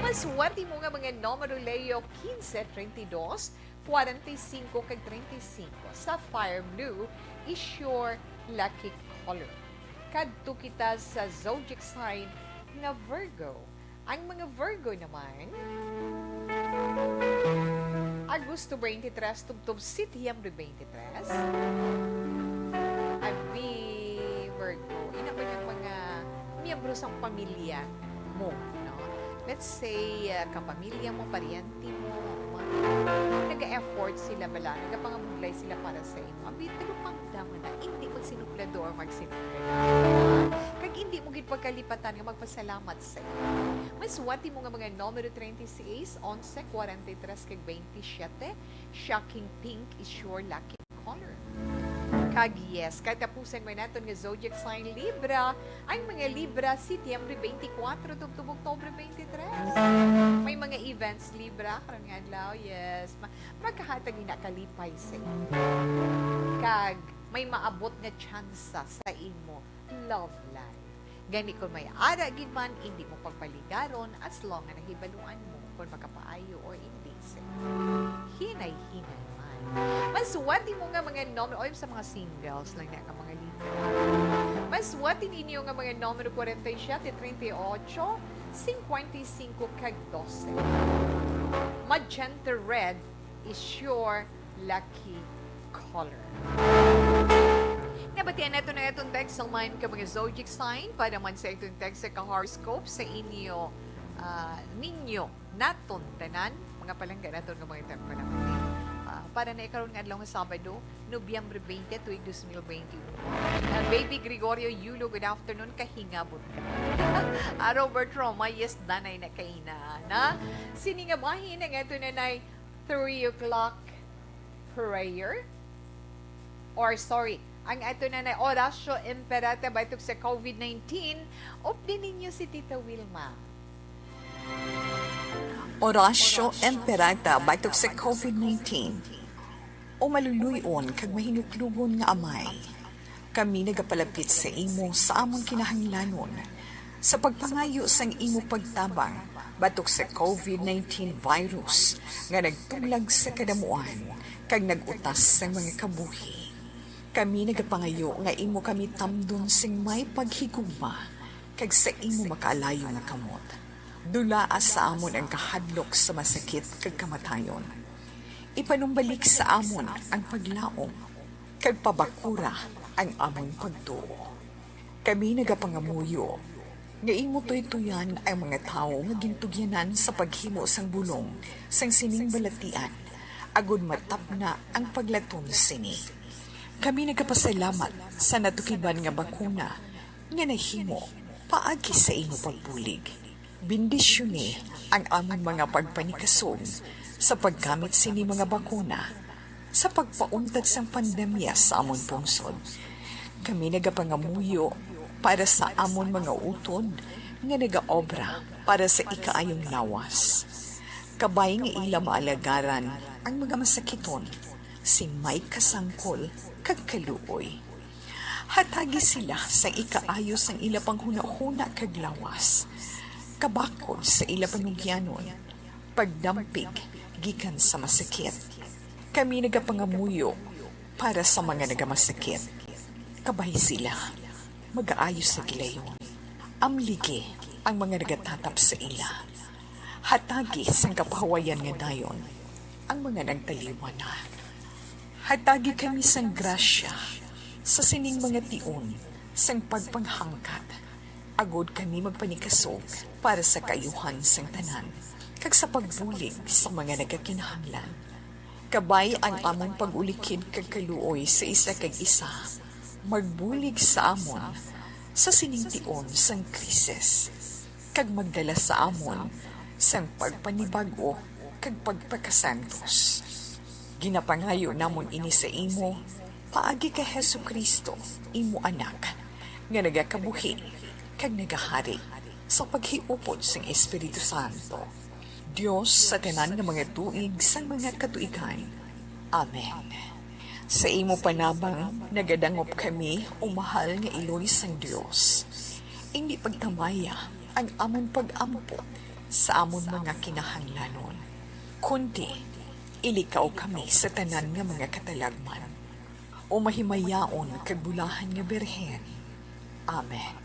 Maswerte mo nga mga numero, Leo, quince, treinta y dos, cuarenta y cinco, kag treinta y cinco. Sapphire blue is your lucky color. Kadto kita sa zodiac sign nga Virgo. Ang mga Virgo naman, Agosto twenty-three tubtob Setyembre twenty-three. Abi, Virgo, ina ba yung mga miyembro sa pamilya mo, no? Let's say, ah, kapamilya mo, paryente mo, mga, nag-effort sila bala, nagapangabudlay sila para sa imo. Abi, talupangda mo na, hindi magsinuplado or magsinuplado. Kag hindi mo gid pagkalipatan nga magpasalamat sa imo. Maswerte mo nga mga numero treinta y seis, onse, cuarenta y tres, kag veintisiete. Shocking pink is your lucky color. Kag yes, katapusan man naton nga zodiac sign Libra, ang mga Libra, Setyembre twenty-four tubtob Oktubre twenty-three. May mga events Libra karon nga adlaw, yes. Ma- magkahatag ina kalipay sa imo. Kag may maabot nga tsansa sa imo love life. Gani, kung may ara gid man, hindi mo pagpaligaron as long nga nahibaluan mo kung makapaayo or hindi sa hinay-hinay man. Maswerte mo nga mga numero, oy, sa mga singles lang na nga mga Libra. Maswerte ninyo nga mga numero forty-seven, thirty-eight, fifty-five, kag twelve. Magenta red is your lucky color. Nabatian nato na itong text line ka mga zodiac sign para man sa itong text sa ka-horoscope sa inyo, ah, ninyo, naton tanan, mga palangga naton nga mga tagpalangga. Ah, para na ikaron nga adlaw nga Sabado, Nobyembre twenty, tuig dos mil twenty-one. Ah, Baby Gregorio Yulo, good afternoon. Kahingabot ka. Ah, Robert Roma, yes, danay na kaina, na. Sini nga bahin ang ato nanay three o'clock prayer. Or, sorry, ang ato nanay Horacio Imperata batok sa covid nineteen. Updi ninyo si Tita Wilma. Horacio Imperata batok sa covid nineteen. O maluluy-on kag mahinuklogon nga Amay, kami nagapalapit sa imo sa among kinahanglanon sa pagpangayo sang imo pagtabang batok sa covid nineteen virus nga nagtuglag sa kadamuan kag nag-utas sang mga kabuhi. Kami nagapangayo nga imo kami tamdon sing may paghigugma kag sa imo makaalayo nga kamot. Dulaa sa amon ang kahadlok sa masakit kag kamatayon. Ipanumbalik sa amon ang paglaom kag pabakura ang amon pagtuo. Kami nagapangamuyo nga imo tuytoyan ang mga tawo nga gintugyanan sa paghimo sang bulong sang sining balatian, agud matapna ang paglaton sini. Kami nagapasalamat sa natukiban nga bakuna nga nahimo paagi sa imo pagbulig. Bendisyoni ang amon mga pagpanikasog sa paggamit sini mga bakuna sa pagpauntat sang pandemya sa amon pungsod. Kami nagapangamuyo para sa amon mga utod nga nagaobra para sa ikaayong lawas. Kabay nga ila maalagaran ang mga masakiton sing may kasangkol kag kaluoy. Hatagi sila sa ikaayo sang ila panghunahuna kag lawas, kabakod sa ila panugyanon, pagdampig gikan sa masakit. Kami nagapangamuyo para sa mga nagamasakit. Kabay sila, magaayo sa gilayon. Amligi ang mga nagatatap sa ila. Hatagi sang kapahuwayan nga dayon ang mga nagtaliwan na. Hatagi kami sang grasya sa sining mga tion sang pagpanghangkat, agud kami magpanikasog para sa kaayuhan sang tanan kag sa pagbulig sa mga nagakinahanglan. Kabay ang amon pag-ulikid kag kaluoy sa isa kag isa, magbulig sa amon sa sining tion sang krisis, kag magdala sa amon sang pagpanibag-o kag pagpakasantos. Ginapangayo namon ini sa imo paagi kay Jesu-Cristo, imo Anak, nga nagakabuhi kag nagahari sa paghiupod sang Espiritu Santo, Dios sa tanan nga mga tuig sang mga katuigan. Amen. Sa imo panabang nagadangop kami, o mahal nga Iloy sang Dios. Indi pagtamaya ang amon pag-ampo sa amon mga kinahanglanon, kundi ilikaw kami sa tanan nga mga katalagman. O mahimayaon kag bulahan nga Birhen. Amen.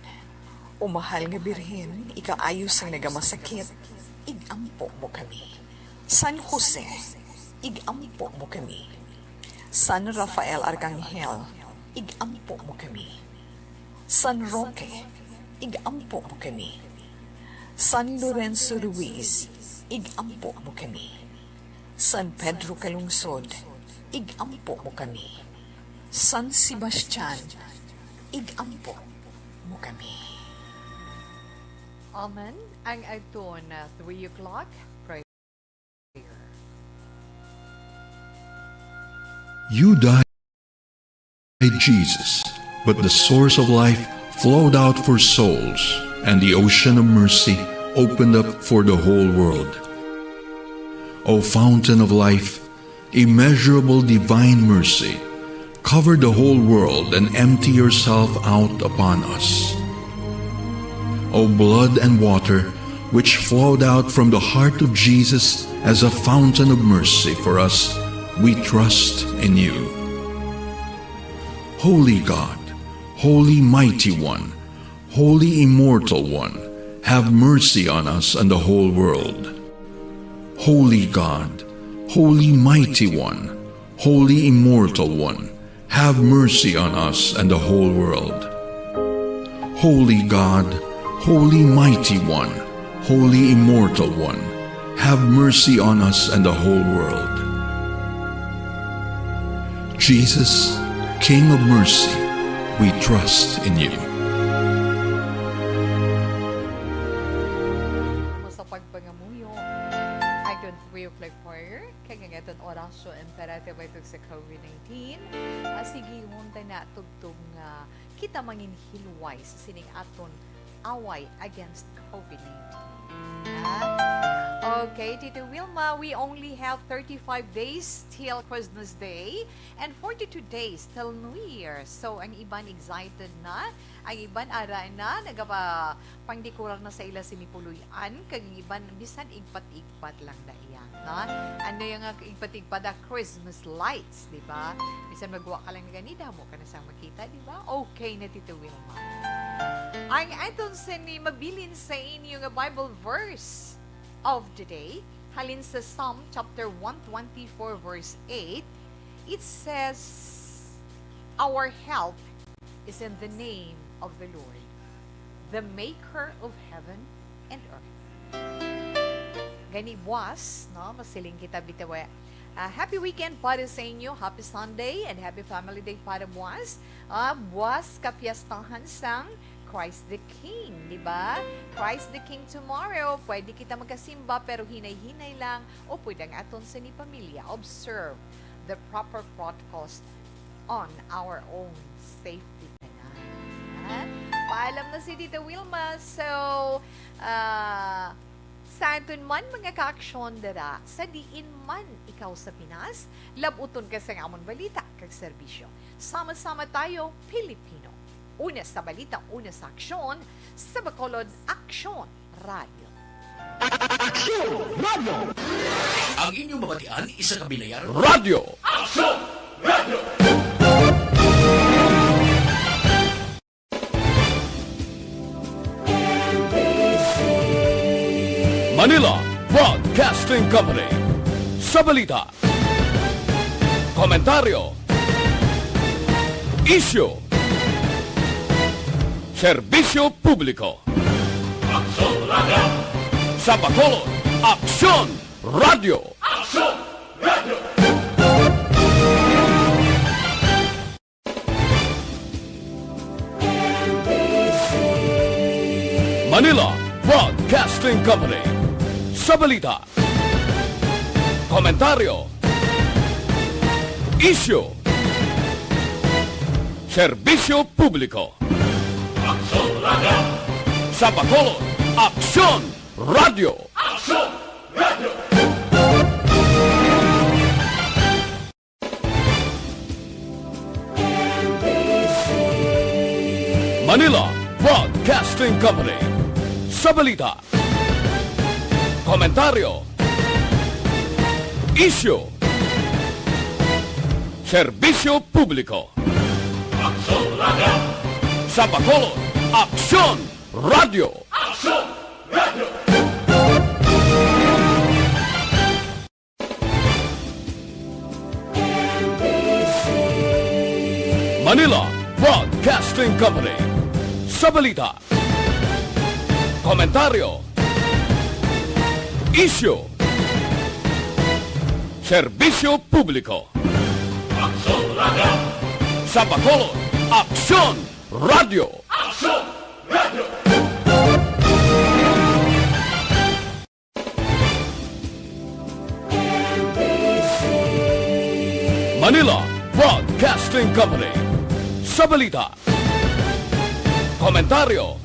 O mahal nga Birhen, ikaayo sang nagamasakit, ig-ampo mo kami. San Jose, ig-ampo mo kami. San Rafael Arcangel, ig-ampo mo kami. San Roque, ig-ampo mo kami. San Lorenzo Ruiz, ig-ampo mo kami. San Pedro Calungsod, ig-ampo mo kami. San Sebastian, ig-ampo mo kami. Amen. Ang adto na three o'clock prayer. You died, Jesus, but the source of life flowed out for souls, and the ocean of mercy opened up for the whole world. O fountain of life, immeasurable divine mercy, cover the whole world and empty yourself out upon us. O blood and water, which flowed out from the heart of Jesus as a fountain of mercy for us, we trust in you. Holy God, Holy Mighty One, Holy Immortal One, have mercy on us and the whole world. Holy God, Holy Mighty One, Holy Immortal One, have mercy on us and the whole world. Holy God, Holy Mighty One, Holy Immortal One, have mercy on us and the whole world. Jesus, King of mercy, we trust in you. Sa pagpangamuyo, aton three o'clock prayer, kag ang aton orasyo imperativo batok sa COVID nineteen. Ah, sige, hunta na tugtog nga kita manginhilway sa sining aton away against COVID nineteen. Ah? Okay, Tito Wilma, we only have thirty-five days till Christmas Day and forty-two days till New Year. So, ang iban excited na, ang iban ara na, nagapa-, pangdekurar na sa ila sini puloy-an, kag ang iban bisan igpat-igpat lang na iya, no? Ano yung nga igpat-igpat na Christmas lights, di ba? Bisan magwa ka lang gani, damo ka na sang makita, di ba? Okay na, Tito Wilma. Ang aton sini mabilin sa inyo nga Bible verse of the day, halin sa Psalm chapter one twenty-four, verse eight, it says, "Our help is in the name of the Lord, the maker of heaven and earth." Gani, buwas, no, masiling kita bitaw, eh, ah, happy weekend para sa inyo, happy Sunday, and happy family day para buwas. Ah, buwas kapiyastahan sang Christ the King, di ba? Christ the King tomorrow, pwede kita magkasimba, pero hinay-hinay lang, o pwede ang aton sini pamilya. Observe the proper protocols on our own safety tanan. Ha? Paalam na si Tita Wilma. So, ah, sa aton man mga kaaksyon dira, sa diin man ikaw sa Pinas, lab-uton ka sang amon balita kag serbisyo. Sama-sama tayo, Pilipino. Una sa balita, una sa aksyon, sa Bacolod Aksyon Radio. Aksyon Radio! Ang inyong mabatian, isa ka binayar. Radyo. Aksyon Radio! Manila Broadcasting Company. Sa balita, komentaryo, isyu, serbisyo publiko. Aksyon Radio. Sa Bacolod, Aksyon Radio. Aksyon Radio. Manila Broadcasting Company. Sa balita, komentaryo, isyu, serbisyo publiko. Aksyon Radio. Sa Bacolod, Aksyon Radio. Aksyon Radio. Manila Broadcasting Company. Sa balita, komentaryo, isyu, serbisyo publiko. Aksyon Radio. Sa Bacolod, Aksyon Radio. Aksyon Radio. Manila Broadcasting Company. Sa balita, komentaryo, isyu, serbisyo publiko. Aksyon Radio. Sa Bacolod, Aksyon Radio. Aksyon Radio. Manila Broadcasting Company. Sa balita, komentaryo,